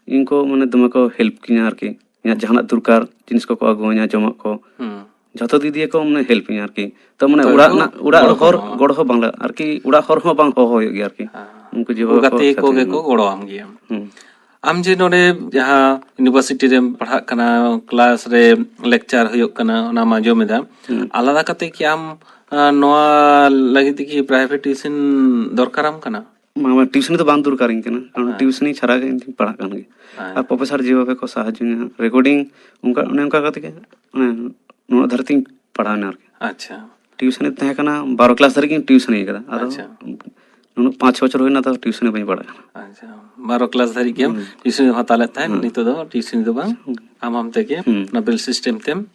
ᱤᱧ ᱠᱚ ᱢᱟᱱᱮ ᱫᱚᱢᱮ ᱠᱚ ᱦᱮᱞᱯ ᱠᱤᱧᱟ ᱟᱨᱠᱤ᱾ ᱤᱧᱟᱹᱜ ᱡᱟᱦᱟᱱᱟᱜ ᱫᱚᱨᱠᱟᱨ ᱡᱤᱱᱤᱥ ᱠᱚᱠᱚ ᱟᱹᱜᱩᱣᱟᱹᱧᱟ, ᱡᱚᱢᱟᱜ ᱠᱚ, ᱦᱩᱸ᱾ ᱡᱷᱚᱛᱚ ᱫᱤᱠ ᱫᱤᱭᱮ ᱠᱚ ᱢᱟᱱᱮ ᱦᱮᱞᱯ ᱤᱧᱟ ᱟᱨᱠᱤ᱾ ᱛᱚ ᱢᱟᱱᱮ ᱡᱷᱚᱛᱚ ᱚᱲᱟᱜ ᱜᱮᱠᱚ ᱨᱮᱱᱟᱜ, ᱚᱲᱟᱜ ᱜᱚᱲᱚ ᱠᱚ ᱦᱚᱲ ᱮᱢᱟᱢᱟ᱾ ᱜᱚᱲᱚ ᱦᱚᱸ ᱵᱟᱝ ᱞᱟᱜᱟᱜᱼᱟ ᱟᱨᱠᱤ, ᱚᱲᱟᱜ ᱦᱚᱲ ᱦᱚᱸ ᱵᱟᱝ ᱦᱚᱦᱚ ᱦᱩᱭᱩᱜ ᱜᱮᱭᱟ ᱟᱨᱠᱤ᱾ ᱦᱮᱸ᱾ ᱩᱱᱠᱩ ᱡᱮ ᱩᱱᱠᱩ ᱜᱟᱛᱮ ᱠᱚᱜᱮ ᱠᱚ ᱜᱚᱲᱚᱣᱟᱢ ᱜᱮᱭᱟ᱾ ᱦᱩᱸ᱾ ᱟᱢ ᱡᱮ ᱱᱚᱰᱮ ᱡᱟᱦᱟᱸ ᱤᱭᱩᱱᱤᱵᱷᱟᱨᱥᱤᱴᱤ ᱨᱮᱢ ᱯᱟᱲᱦᱟᱜ ᱠᱟᱱᱟ, ᱠᱞᱟᱥ ᱨᱮ ᱞᱮᱠᱪᱟᱨ ᱦᱩᱭᱩᱜ ᱠᱟᱱᱟ, ᱚᱱᱟᱢ ᱟᱸᱡᱚᱢ ᱮᱫᱟ, ᱦᱩᱸ᱾ ᱟᱞᱟᱫᱟ ᱠᱟᱛᱮ ᱠᱤ ᱟᱢ, ᱟ, ᱱᱚᱣᱟ ᱞᱟᱹᱜᱤᱫ ᱛᱮ ᱠᱤ ᱯᱨᱟᱭᱵᱷᱮᱴ ᱴᱤᱭᱩᱥᱚᱱ ᱫᱚᱨᱠᱟᱨᱟᱢ ᱠᱟᱱᱟ? ᱵᱟᱝ, ᱵᱟᱝ, ᱴᱤᱭᱩᱥᱚᱱᱤ ᱫᱚ ᱵᱟᱝ ᱫᱚᱨᱠᱟᱨᱤᱧ ᱠᱟᱱᱟ, ᱠᱟᱨᱚᱱ ᱦᱮᱸ᱾ ᱴᱤᱭᱩᱥᱚᱱᱤ ᱪᱷᱟᱲᱟ ᱜᱮ ᱤᱧ ᱫᱚᱧ ᱯᱟᱲᱦᱟᱜ ᱠᱟᱱ ᱜᱮᱭᱟ᱾ ᱦᱮᱸ᱾ ᱟᱨ ᱯᱨᱚᱯᱷᱮᱥᱚᱨ ᱡᱮᱵᱷᱟᱵᱮ ᱠᱚ ᱥᱟᱦᱟᱡᱽᱡᱚᱧᱟ, ᱨᱮᱠᱚᱨᱰᱤᱝ ᱚᱱᱠᱟ, ᱚᱱᱮ ᱚᱱᱠᱟ ᱠᱟᱛᱮ ᱜᱮ, ᱢᱟᱱᱮ, ᱱᱩᱱᱟᱹᱜ ᱫᱷᱟᱹᱨᱤᱡ ᱛᱤᱧ ᱯᱟᱲᱦᱟᱣᱱᱟ ᱟᱨᱠᱤ᱾ ᱟᱪᱪᱷᱟ᱾ ᱴᱤᱭᱩᱥᱚᱱᱤ ᱛᱟᱦᱮᱸ ᱠᱟᱱᱟ, ᱵᱟᱨᱚ ᱠᱞᱟᱥ ᱫᱷᱟᱹᱨᱤᱡ ᱜᱤᱧ ᱴᱤᱭᱩᱥᱚᱱᱤ ᱠᱟᱫᱟ᱾ ᱟᱫᱚ ᱟᱪᱪᱷᱟ᱾ ᱱᱩᱱᱟᱹᱜ ᱯᱟᱸᱪ ᱵᱚᱪᱷᱚᱨ ᱦᱩᱭᱱᱟ, ᱛᱟᱣ ᱴᱤᱭᱩᱥᱚᱱᱤ ᱵᱟᱹᱧ ᱯᱟᱲᱦᱟᱜ ᱠᱟᱱᱟ᱾ ᱟᱪᱪᱷᱟ, ᱵᱟᱨᱚ ᱠᱞᱟᱥ ᱫᱷᱟᱹᱨᱤᱡ ᱜᱮᱢ ᱦᱩᱸ᱾ ᱴᱤᱭᱩᱥᱚᱱᱤ ᱦᱟᱛᱟᱣ ᱞᱮᱫ ᱛᱟᱦᱮᱸᱫ, ᱦᱩᱸ᱾ ᱱᱤᱛᱚᱜ ᱫᱚ ᱴᱤᱭᱩᱥᱚᱱᱤ ᱫᱚ ᱵᱟᱝ, ᱦᱩᱸ᱾ ᱟᱢ ᱟᱢ ᱛᱮᱜᱮ ᱦᱩᱸ᱾ ᱚᱱᱟ ᱵᱤᱞ ᱥᱤᱥᱴᱮᱢ ᱛᱮᱢ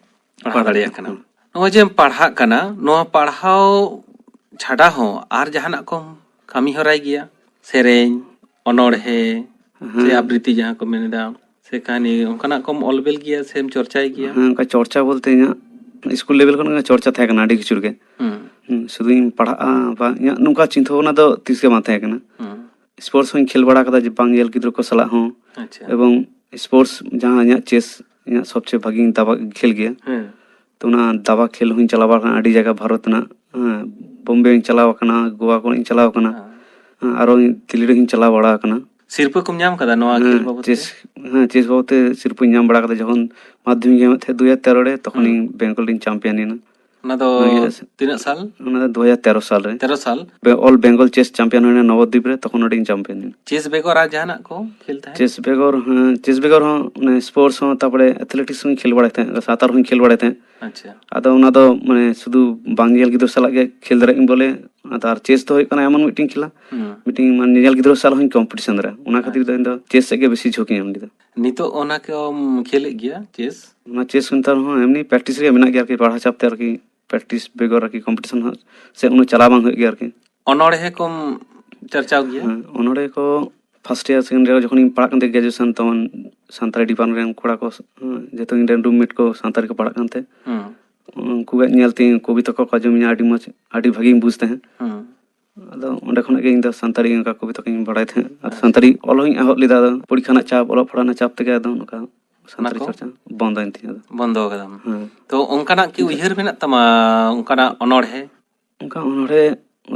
ᱯᱟᱲᱦᱟᱣ ᱯᱟᱲᱦᱟᱜ ᱫᱟᱲᱮᱭᱟᱜ ᱠᱟᱱᱟ᱾ ᱠᱟᱱᱟ᱾ ᱱᱚᱜᱼᱚᱭ ᱡᱮᱢ ᱯᱟᱲᱦᱟᱜ ᱠᱟᱱᱟ, ᱱᱚᱣᱟ ᱯᱟᱲᱦᱟᱣ ᱪᱷᱟᱰᱟ ᱦᱚᱸ ᱟᱨ ᱡᱟᱦᱟᱱᱟᱜ ᱠᱚᱢ ᱠᱟᱹᱢᱤ ᱦᱚᱨᱟᱭ ᱜᱮᱭᱟ? ᱥᱮᱨᱮᱧ, ᱚᱱᱚᱬᱦᱮ, ᱥᱮ ᱦᱮᱸ᱾ ᱟᱵᱨᱤᱛᱤ ᱡᱟᱦᱟᱸ ᱠᱚ ᱢᱮᱱ ᱮᱫᱟ, ᱥᱮ ᱠᱟᱹᱦᱱᱤ, ᱚᱱᱠᱟᱱᱟᱜ ᱠᱚᱢ ᱚᱞ ᱵᱮᱞ ᱜᱮᱭᱟ ᱥᱮᱢ ᱪᱚᱨᱪᱟᱭ ᱜᱮᱭᱟ? ᱦᱮᱸ, ᱚᱱᱠᱟ ᱪᱚᱨᱪᱟ ᱵᱚᱞᱛᱮ ᱤᱧᱟᱹᱜ ᱥᱠᱩᱞ ᱞᱮᱵᱮᱞ ᱠᱷᱚᱱ ᱜᱮ ᱪᱚᱨᱪᱟ ᱛᱟᱦᱮᱸ ᱠᱟᱱᱟ ᱟᱹᱰᱤ ᱠᱤᱪᱷᱩ ᱨᱮᱜᱮ᱾ ᱦᱩᱸ᱾ ᱦᱩᱸ, ᱥᱩᱫᱷᱩᱧ ᱯᱟᱲᱦᱟᱜᱼᱟ ᱵᱟ ᱤᱧᱟᱹᱜ ᱱᱚᱝᱠᱟ ᱪᱤᱱᱛᱟᱹ ᱵᱷᱟᱵᱽᱱᱟ ᱫᱚ ᱛᱤᱥ ᱜᱮ ᱵᱟᱝ ᱛᱟᱦᱮᱸ ᱠᱟᱱᱟ᱾ ᱦᱩᱸ᱾ ᱥᱯᱳᱨᱴᱥ ᱦᱚᱸᱧ ᱠᱷᱮᱞ ᱵᱟᱲᱟ ᱠᱟᱫᱟ, ᱡᱮ ᱵᱟᱝ ᱧᱮᱞ ᱜᱤᱫᱽᱨᱟᱹ ᱠᱚ ᱥᱟᱞᱟᱜ ᱦᱚᱸ᱾ ᱟᱪᱪᱷᱟ᱾ ᱮᱵᱚᱝ ᱥᱯᱳᱨᱴᱥ ᱡᱟᱦᱟᱸ ᱤᱧᱟᱹᱜ ᱪᱮᱥ, ᱤᱧᱟᱹᱜ ᱥᱚᱵᱪᱮᱭᱮ ᱵᱷᱟᱜᱤᱧ ᱫᱟᱵᱟ ᱠᱷᱮᱞ ᱜᱮᱭᱟ᱾ ᱦᱮᱸ᱾ ᱛᱚ ᱚᱱᱟ ᱫᱟᱵᱟ ᱠᱷᱮᱞ ᱦᱚᱸᱧ ᱪᱟᱞᱟᱣ ᱵᱟᱲᱟ ᱟᱠᱟᱱᱟ ᱟᱹᱰᱤ ᱡᱟᱭᱜᱟ ᱵᱷᱟᱨᱚᱛ ᱨᱮᱱᱟᱜ, ᱦᱮᱸ, ᱵᱳᱢᱵᱮᱧ ᱪᱟᱞᱟᱣ ᱟᱠᱟᱱᱟ, ᱜᱳᱣᱟ ᱠᱚᱨᱮᱧ ᱪᱟᱞᱟᱣ ᱟᱠᱟᱱᱟ᱾ ᱦᱮᱸ᱾ ᱦᱮᱸ, ᱟᱨᱚ ᱫᱤᱞᱞᱤ ᱨᱮᱦᱚᱸᱧ ᱪᱟᱞᱟᱣ ᱵᱟᱲᱟ ᱟᱠᱟᱱᱟ᱾ ᱥᱤᱨᱯᱟᱹ ᱠᱚᱢ ᱧᱟᱢ ᱠᱟᱫᱟ ᱱᱚᱣᱟ ᱦᱮᱸ, ᱠᱷᱮᱞ ᱵᱟᱵᱚᱫ ᱛᱮ? ᱪᱮᱥ, ᱦᱮᱸ, ᱪᱮᱥ ᱵᱟᱵᱚᱫ ᱛᱮ ᱥᱤᱨᱯᱟᱹᱧ ᱧᱟᱢ ᱵᱟᱲᱟ ᱠᱟᱫᱟ᱾ ᱡᱚᱠᱷᱚᱱ ᱢᱟᱫᱽᱫᱷᱚᱢᱤᱠ ᱤᱧ ᱮᱢᱮᱫ ᱛᱟᱦᱮᱸᱫ ᱫᱩ ᱦᱟᱡᱟᱨ ᱛᱮᱨᱚ ᱨᱮ, ᱛᱚᱠᱷᱚᱱ ᱦᱩᱸ᱾ ᱤᱧ ᱵᱮᱝᱜᱚᱞ ᱨᱤᱧ ᱪᱟᱢᱯᱤᱭᱟᱱ ᱮᱱᱟ᱾ ᱚᱱᱟ ᱫᱚ ᱦᱳᱭ, yes. ᱛᱤᱱᱟᱹᱜ ᱥᱟᱞ? ᱚᱱᱟ ᱫᱚ ᱫᱩ ᱦᱟᱡᱟᱨ ᱛᱮᱨᱚ ᱥᱟᱞ ᱨᱮ᱾ ᱛᱮᱨᱚ ᱥᱟᱞ᱾ ᱚᱞ ᱵᱮᱝᱜᱚᱞ ᱪᱮᱥ ᱪᱟᱢᱯᱤᱭᱟᱱ ᱦᱩᱭᱱᱟ ᱱᱚᱵᱚᱫᱤᱯ ᱨᱮ, ᱛᱚᱠᱷᱚᱱ ᱱᱚᱰᱮᱧ ᱪᱟᱢᱯᱤᱭᱟᱱ ᱮᱱᱟ᱾ ᱪᱮᱥ ᱵᱮᱜᱚᱨ ᱟᱨ ᱡᱟᱦᱟᱱᱟᱜ ᱠᱚ ᱠᱷᱮᱞ ᱛᱟᱦᱮᱸᱫ? ᱪᱮᱥ ᱵᱮᱜᱚᱨ ᱦᱚᱸ, ᱪᱮᱥ ᱵᱮᱜᱚᱨ ᱦᱚᱸ ᱢᱟᱱᱮ ᱥᱯᱳᱨᱴᱥ ᱦᱚᱸ, ᱛᱟᱨᱯᱚᱨᱮ ᱮᱛᱷᱞᱮᱴᱤᱠᱥ ᱦᱚᱸᱧ ᱠᱷᱮᱞ ᱵᱟᱲᱟᱭ ᱛᱟᱦᱮᱸᱫ, ᱥᱟᱸᱛᱟᱨ ᱦᱚᱸᱧ ᱠᱷᱮᱞ ᱵᱟᱲᱟᱭ ᱛᱟᱦᱮᱸᱫ᱾ ᱟᱪᱪᱷᱟ᱾ ᱟᱫᱚ ᱚᱱᱟ ᱫᱚ ᱢᱟᱱᱮ ᱥᱩᱫᱷᱩ ᱵᱟᱝ ᱧᱮᱧᱮᱞ ᱜᱤᱫᱽᱨᱟᱹ ᱥᱟᱞᱟᱜ ᱜᱮ ᱠᱷᱮᱞ ᱫᱟᱲᱮᱭᱟᱜ ᱤᱧ ᱵᱚᱞᱮ᱾ ᱟᱫᱚ ᱟᱨ ᱪᱮᱥ ᱫᱚ ᱦᱩᱭᱩᱜ ᱠᱟᱱᱟ ᱮᱢᱚᱱ ᱢᱤᱫᱴᱮᱱ ᱠᱷᱮᱞᱟ, ᱦᱩᱸ᱾ ᱢᱤᱫᱴᱮᱱ ᱢᱟᱱᱮ ᱧᱮᱧᱮᱞ ᱜᱤᱫᱽᱨᱟᱹ ᱥᱟᱞᱟᱜ ᱦᱚᱸᱧ ᱠᱚᱢᱯᱤᱴᱤᱥᱚᱱ ᱫᱟᱲᱮᱭᱟᱜᱼᱟ᱾ ᱚᱱᱟ ᱠᱷᱟᱹᱛᱤᱨ ᱫᱚ ᱤᱧ ᱫᱚ ᱪᱮᱥ ᱥᱮᱫ ᱜᱮ ᱵᱮᱥᱤ ᱡᱷᱩᱸᱠ ᱤᱧ ᱮᱢ ᱞᱮᱫᱟ᱾ ᱱᱤᱛᱚᱜ ᱚᱱᱟ ᱠᱚᱢ ᱠᱷᱮᱞᱮᱫ ᱜᱮᱭᱟ, ᱪᱮᱥ? ᱚᱱᱟ ᱪᱮᱥ ᱱᱮᱛᱟᱨ ᱦᱚᱸ ᱮᱢᱱᱤ ᱯᱨᱮᱠᱴᱤᱥ ᱨᱮ ᱢᱮᱱᱟᱜ ᱜᱮᱭᱟ ᱟᱨᱠᱤ, ᱯᱟᱲᱦᱟᱣ ᱪᱟᱯ ᱛᱮ ᱟᱨᱠᱤ, ᱯᱨᱮᱠᱴᱤᱥ ᱵᱮᱜᱚᱨ ᱟᱨᱠᱤ ᱠᱚᱢᱯᱤᱴᱤᱥᱚᱱ ᱦᱚᱸ ᱥᱮ ᱩᱱᱟᱹᱜ ᱪᱟᱞᱟᱣ ᱵᱟᱝ ᱦᱩᱭᱩᱜ ᱜᱮᱭᱟ ᱟᱨᱠᱤ᱾ ᱚᱱᱚᱬᱦᱮ ᱠᱚᱢ ᱪᱟᱨᱪᱟᱣ ᱜᱮᱭᱟ? ᱦᱮᱸ, ᱚᱱᱚᱬᱦᱮ ᱠᱚ ᱯᱷᱟᱨᱥᱴ ᱤᱭᱟᱨ, ᱥᱮᱠᱮᱱᱰ ᱤᱭᱟᱨ ᱡᱚᱠᱷᱚᱱᱤᱧ ᱯᱟᱲᱦᱟᱜ ᱠᱟᱱ ᱛᱟᱦᱮᱸᱫ ᱜᱨᱮᱡᱩᱭᱮᱥᱚᱱ, ᱛᱚᱠᱷᱚᱱ ᱥᱟᱱᱛᱟᱲᱤ ᱰᱤᱯᱟᱨᱴᱢᱮᱱᱴ ᱨᱮᱱ ᱠᱚᱲᱟ ᱠᱚ, ᱦᱮᱸ, ᱡᱚᱛᱚ ᱤᱧ ᱨᱮᱱ ᱨᱩᱢᱢᱮᱴ ᱠᱚ ᱥᱟᱱᱛᱟᱲᱤ ᱠᱚ ᱯᱟᱲᱦᱟᱜ ᱠᱟᱱ ᱛᱟᱦᱮᱸᱫ᱾ ᱦᱩᱸ᱾ ᱩᱱᱠᱩᱣᱟᱜ ᱧᱮᱞ ᱛᱮ ᱠᱚᱵᱤᱛᱟ ᱠᱚᱠᱚ ᱟᱸᱡᱚᱢᱤᱧᱟ, ᱟᱹᱰᱤ ᱢᱚᱡᱽ, ᱟᱹᱰᱤ ᱵᱷᱟᱹᱜᱤᱧ ᱵᱩᱡᱽ ᱛᱟᱦᱮᱸᱫ᱾ ᱦᱩᱸ᱾ ᱟᱫᱚ ᱚᱸᱰᱮ ᱠᱷᱚᱱᱟᱜ ᱜᱮ ᱤᱧ ᱫᱚ ᱥᱟᱱᱛᱟᱲᱤ ᱚᱱᱠᱟ ᱠᱚᱵᱤᱛᱟ ᱠᱚᱧ ᱵᱟᱲᱟᱭ ᱛᱟᱦᱮᱸᱫ᱾ ᱟᱫᱚ ᱟᱪᱪᱷᱟ᱾ ᱥᱟᱱᱛᱟᱲᱤ ᱚᱞ ᱦᱚᱸᱧ ᱮᱦᱚᱵ ᱞᱮᱫᱟ᱾ ᱟᱫᱚ ᱯᱚᱨᱤᱠᱠᱷᱟ ᱨᱮᱱᱟᱜ ᱪᱟᱯ, ᱚᱞᱚᱜ ᱯᱟᱲᱦᱟᱜ ᱨᱮᱱᱟᱜ ᱪᱟᱯ ᱛᱮᱜᱮ ᱟᱫᱚ ᱱᱚᱝᱠᱟ ᱥᱟᱱᱛᱟᱲᱤ ᱠᱚ? ᱪᱚᱨᱪᱟ ᱵᱚᱱᱫᱚᱭᱮᱱ ᱛᱤᱧᱟᱹ ᱟᱫᱚ᱾ ᱵᱚᱱᱫᱚ ᱟᱠᱟᱫᱟᱢ᱾ ᱦᱮᱸ᱾ ᱛᱚ ᱚᱱᱠᱟᱱᱟᱜ ᱠᱤ ᱟᱪᱪᱷᱟ᱾ ᱩᱭᱦᱟᱹᱨ ᱢᱮᱱᱟᱜ ᱛᱟᱢᱟ, ᱚᱱᱠᱟᱱᱟᱜ ᱚᱱᱚᱬᱦᱮ? ᱚᱱᱠᱟ ᱚᱱᱚᱬᱦᱮ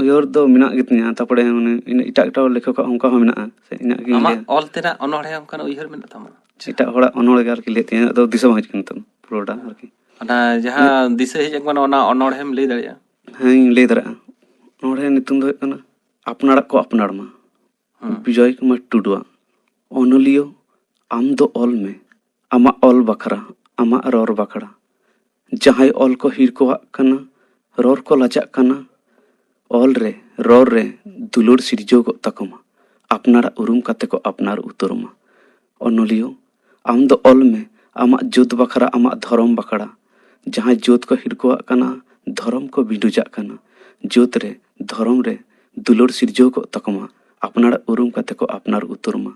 ᱩᱭᱦᱟᱹᱨ ᱫᱚ ᱢᱮᱱᱟᱜ ᱜᱮᱛᱤᱧᱟ, ᱛᱟᱨᱯᱚᱨᱮ ᱢᱟᱱᱮ ᱤᱧ ᱮᱴᱟᱜ ᱮᱴᱟᱜ ᱞᱮᱠᱷᱚᱠᱟᱜ ᱚᱱᱠᱟ ᱦᱚᱸ ᱢᱮᱱᱟᱜᱼᱟ, ᱥᱮ ᱤᱧᱟᱹᱜ ᱜᱮ ᱟᱢᱟᱜ ᱞᱟᱹᱭᱟ? ᱚᱞ ᱛᱮᱱᱟᱜ ᱚᱱᱚᱬᱦᱮ ᱚᱱᱠᱟᱱᱟᱜ ᱩᱭᱦᱟᱹᱨ ᱢᱮᱱᱟᱜ ᱛᱟᱢᱟ? ᱮᱴᱟᱜ ᱦᱚᱲᱟᱜ ᱚᱱᱚᱬᱦᱮ ᱜᱮ ᱟᱨᱠᱤ ᱞᱟᱹᱭᱮᱫ ᱛᱤᱧᱟᱹ, ᱟᱫᱚ ᱫᱤᱥᱟᱹ ᱵᱟᱝ ᱦᱤᱡᱩᱜ ᱠᱟᱱᱟ ᱱᱤᱛᱚᱜ ᱯᱩᱨᱟᱹᱴᱟ ᱟᱨᱠᱤ᱾ ᱚᱱᱟ ᱡᱟᱦᱟᱸ ᱫᱤᱥᱟᱹ ᱦᱮᱡ ᱟᱠᱟᱱᱟ, ᱚᱱᱟ ᱚᱱᱚᱬᱦᱮᱢ ᱞᱟᱹᱭ ᱫᱟᱲᱮᱭᱟᱜᱼᱟ? ᱦᱮᱸ, ᱤᱧ ᱞᱟᱹᱭ ᱫᱟᱲᱮᱭᱟᱜᱼᱟ᱾ ᱚᱱᱚᱬᱦᱮ ᱧᱩᱛᱩᱢ ᱫᱚ ᱦᱩᱭᱩᱜ ᱠᱟᱱᱟ ᱟᱯᱱᱟᱨᱟᱜ ᱠᱚ ᱟᱯᱱᱟᱨ ᱢᱟ᱾ ᱦᱩᱸ᱾ ᱵᱤᱡᱚᱭ ᱠᱩᱢᱟᱨ ᱴᱩᱰᱩᱣᱟᱜ᱾ ᱚᱱᱚᱞᱤᱭᱟᱹ, ᱟᱢ ᱫᱚ ᱚᱞ ᱢᱮ ᱟᱢᱟᱜ ᱚᱞ ᱵᱟᱠᱷᱨᱟ, ᱟᱢᱟᱜ ᱨᱚᱲ ᱵᱟᱠᱷᱨᱟ᱾ ᱡᱟᱦᱟᱸᱭ ᱚᱞ ᱠᱚ ᱦᱤᱨᱠᱟᱹᱣᱟᱜ ᱠᱟᱱᱟ, ᱨᱚᱲ ᱠᱚ ᱞᱟᱡᱟᱜ ᱠᱟᱱᱟ, ᱚᱞ ᱨᱮ, ᱨᱚᱲ ᱨᱮ ᱫᱩᱞᱟᱹᱲ ᱥᱤᱨᱡᱟᱹᱣ ᱠᱚᱜ ᱛᱟᱠᱚ ᱢᱟ, ᱟᱯᱱᱟᱨᱟᱜ ᱩᱨᱩᱢ ᱠᱟᱛᱮ ᱠᱚ ᱟᱯᱱᱟᱨ ᱩᱛᱟᱹᱨ ᱢᱟ᱾ ᱚᱱᱚᱞᱤᱭᱟᱹ, ᱟᱢ ᱫᱚ ᱚᱞ ᱢᱮ ᱟᱢᱟᱜ ᱡᱟᱹᱛ ᱵᱟᱠᱷᱨᱟ, ᱟᱢᱟᱜ ᱫᱷᱚᱨᱚᱢ ᱵᱟᱠᱷᱨᱟ᱾ ᱡᱟᱦᱟᱸᱭ ᱡᱟᱹᱛ ᱠᱚ ᱦᱤᱨᱠᱟᱹᱣᱟᱜ ᱠᱟᱱᱟ, ᱫᱷᱚᱨᱚᱢ ᱠᱚ ᱵᱤᱸᱰᱩᱡᱟᱜ ᱠᱟᱱᱟ, ᱡᱟᱹᱛ ᱨᱮ, ᱫᱷᱚᱨᱚᱢ ᱨᱮ ᱫᱩᱞᱟᱹᱲ ᱥᱤᱨᱡᱟᱹᱣ ᱠᱚᱜ ᱛᱟᱠᱚ ᱢᱟ, ᱟᱯᱱᱟᱨᱟᱜ ᱩᱨᱩᱢ ᱠᱟᱛᱮ ᱠᱚ ᱟᱯᱱᱟᱨ ᱩᱛᱟᱹᱨ ᱢᱟ᱾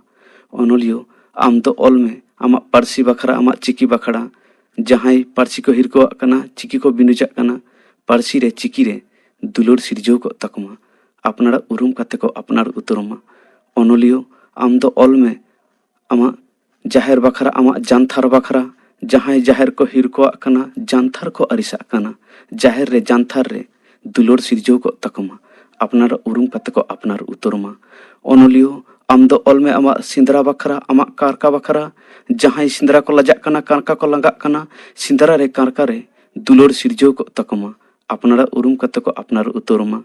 ᱚᱱᱚᱞᱤᱭᱟᱹ, ᱟᱢ ᱫᱚ ᱚᱞ ᱢᱮ ᱟᱢᱟᱜ ᱯᱟᱹᱨᱥᱤ ᱵᱟᱠᱷᱨᱟ, ᱟᱢᱟᱜ ᱪᱤᱠᱤ ᱵᱟᱠᱷᱨᱟ᱾ ᱡᱟᱦᱟᱸᱭ ᱯᱟᱹᱨᱥᱤ ᱠᱚ ᱦᱤᱨᱠᱟᱹᱣᱟᱜ ᱠᱟᱱᱟ, ᱪᱤᱠᱤ ᱠᱚ ᱵᱤᱸᱰᱩᱡᱟᱜ ᱠᱟᱱᱟ, ᱯᱟᱹᱨᱥᱤ ᱨᱮ, ᱪᱤᱠᱤ ᱨᱮ ᱫᱩᱞᱟᱹᱲ ᱥᱤᱨᱡᱟᱹᱣ ᱠᱚᱜ ᱛᱟᱠᱚ ᱢᱟ, ᱟᱯᱱᱟᱨᱟᱜ ᱩᱨᱩᱢ ᱠᱟᱛᱮ ᱠᱚ ᱟᱯᱱᱟᱨ ᱩᱛᱟᱹᱨ ᱢᱟ᱾ ᱚᱱᱚᱞᱤᱭᱟᱹ, ᱟᱢ ᱫᱚ ᱚᱞ ᱢᱮ ᱟᱢᱟᱜ ᱡᱟᱦᱮᱨ ᱵᱟᱠᱷᱨᱟ, ᱟᱢᱟᱜ ᱡᱟᱱᱛᱷᱟᱨ ᱵᱟᱠᱷᱨᱟ᱾ ᱡᱟᱦᱟᱸᱭ ᱡᱟᱦᱮᱨ ᱠᱚ ᱦᱤᱨᱠᱟᱹᱣᱟᱜ ᱠᱟᱱᱟ, ᱡᱟᱱᱛᱷᱟᱨ ᱠᱚ ᱟᱹᱲᱤᱥᱟᱜ ᱠᱟᱱᱟ, ᱡᱟᱦᱮᱨ ᱨᱮ, ᱡᱟᱱᱛᱷᱟᱨ ᱨᱮ ᱫᱩᱞᱟᱹᱲ ᱥᱤᱨᱡᱟᱹᱣ ᱠᱚᱜ ᱛᱟᱠᱚ ᱢᱟ, ᱟᱯᱱᱟᱨᱟᱜ ᱩᱨᱩᱢ ᱠᱟᱛᱮ ᱠᱚ ᱟᱯᱱᱟᱨ ᱩᱛᱟᱹᱨ ᱢᱟ᱾ ᱚᱱᱚᱞᱤᱭᱟᱹ, ᱟᱢ ᱫᱚ ᱚᱞ ᱢᱮ ᱟᱢᱟᱜ ᱥᱮᱸᱫᱽᱨᱟ ᱵᱟᱠᱷᱨᱟ, ᱟᱢᱟᱜ ᱠᱟᱨᱠᱟ ᱵᱟᱠᱷᱨᱟ᱾ ᱡᱟᱦᱟᱸᱭ ᱥᱮᱸᱫᱽᱨᱟ ᱠᱚ ᱞᱟᱡᱟᱜ ᱠᱟᱱᱟ, ᱠᱟᱨᱠᱟ ᱠᱚ ᱞᱟᱸᱜᱟᱜ ᱠᱟᱱᱟ, ᱥᱮᱸᱫᱽᱨᱟ ᱨᱮ, ᱠᱟᱨᱠᱟ ᱨᱮ ᱫᱩᱞᱟᱹᱲ ᱥᱤᱨᱡᱟᱹᱣ ᱠᱚᱜ ᱛᱟᱠᱚ ᱢᱟ, ᱟᱯᱱᱟᱨᱟᱜ ᱩᱨᱩᱢ ᱠᱟᱛᱮ ᱠᱚ ᱟᱯᱱᱟᱨ ᱩᱛᱟᱹᱨ ᱢᱟ᱾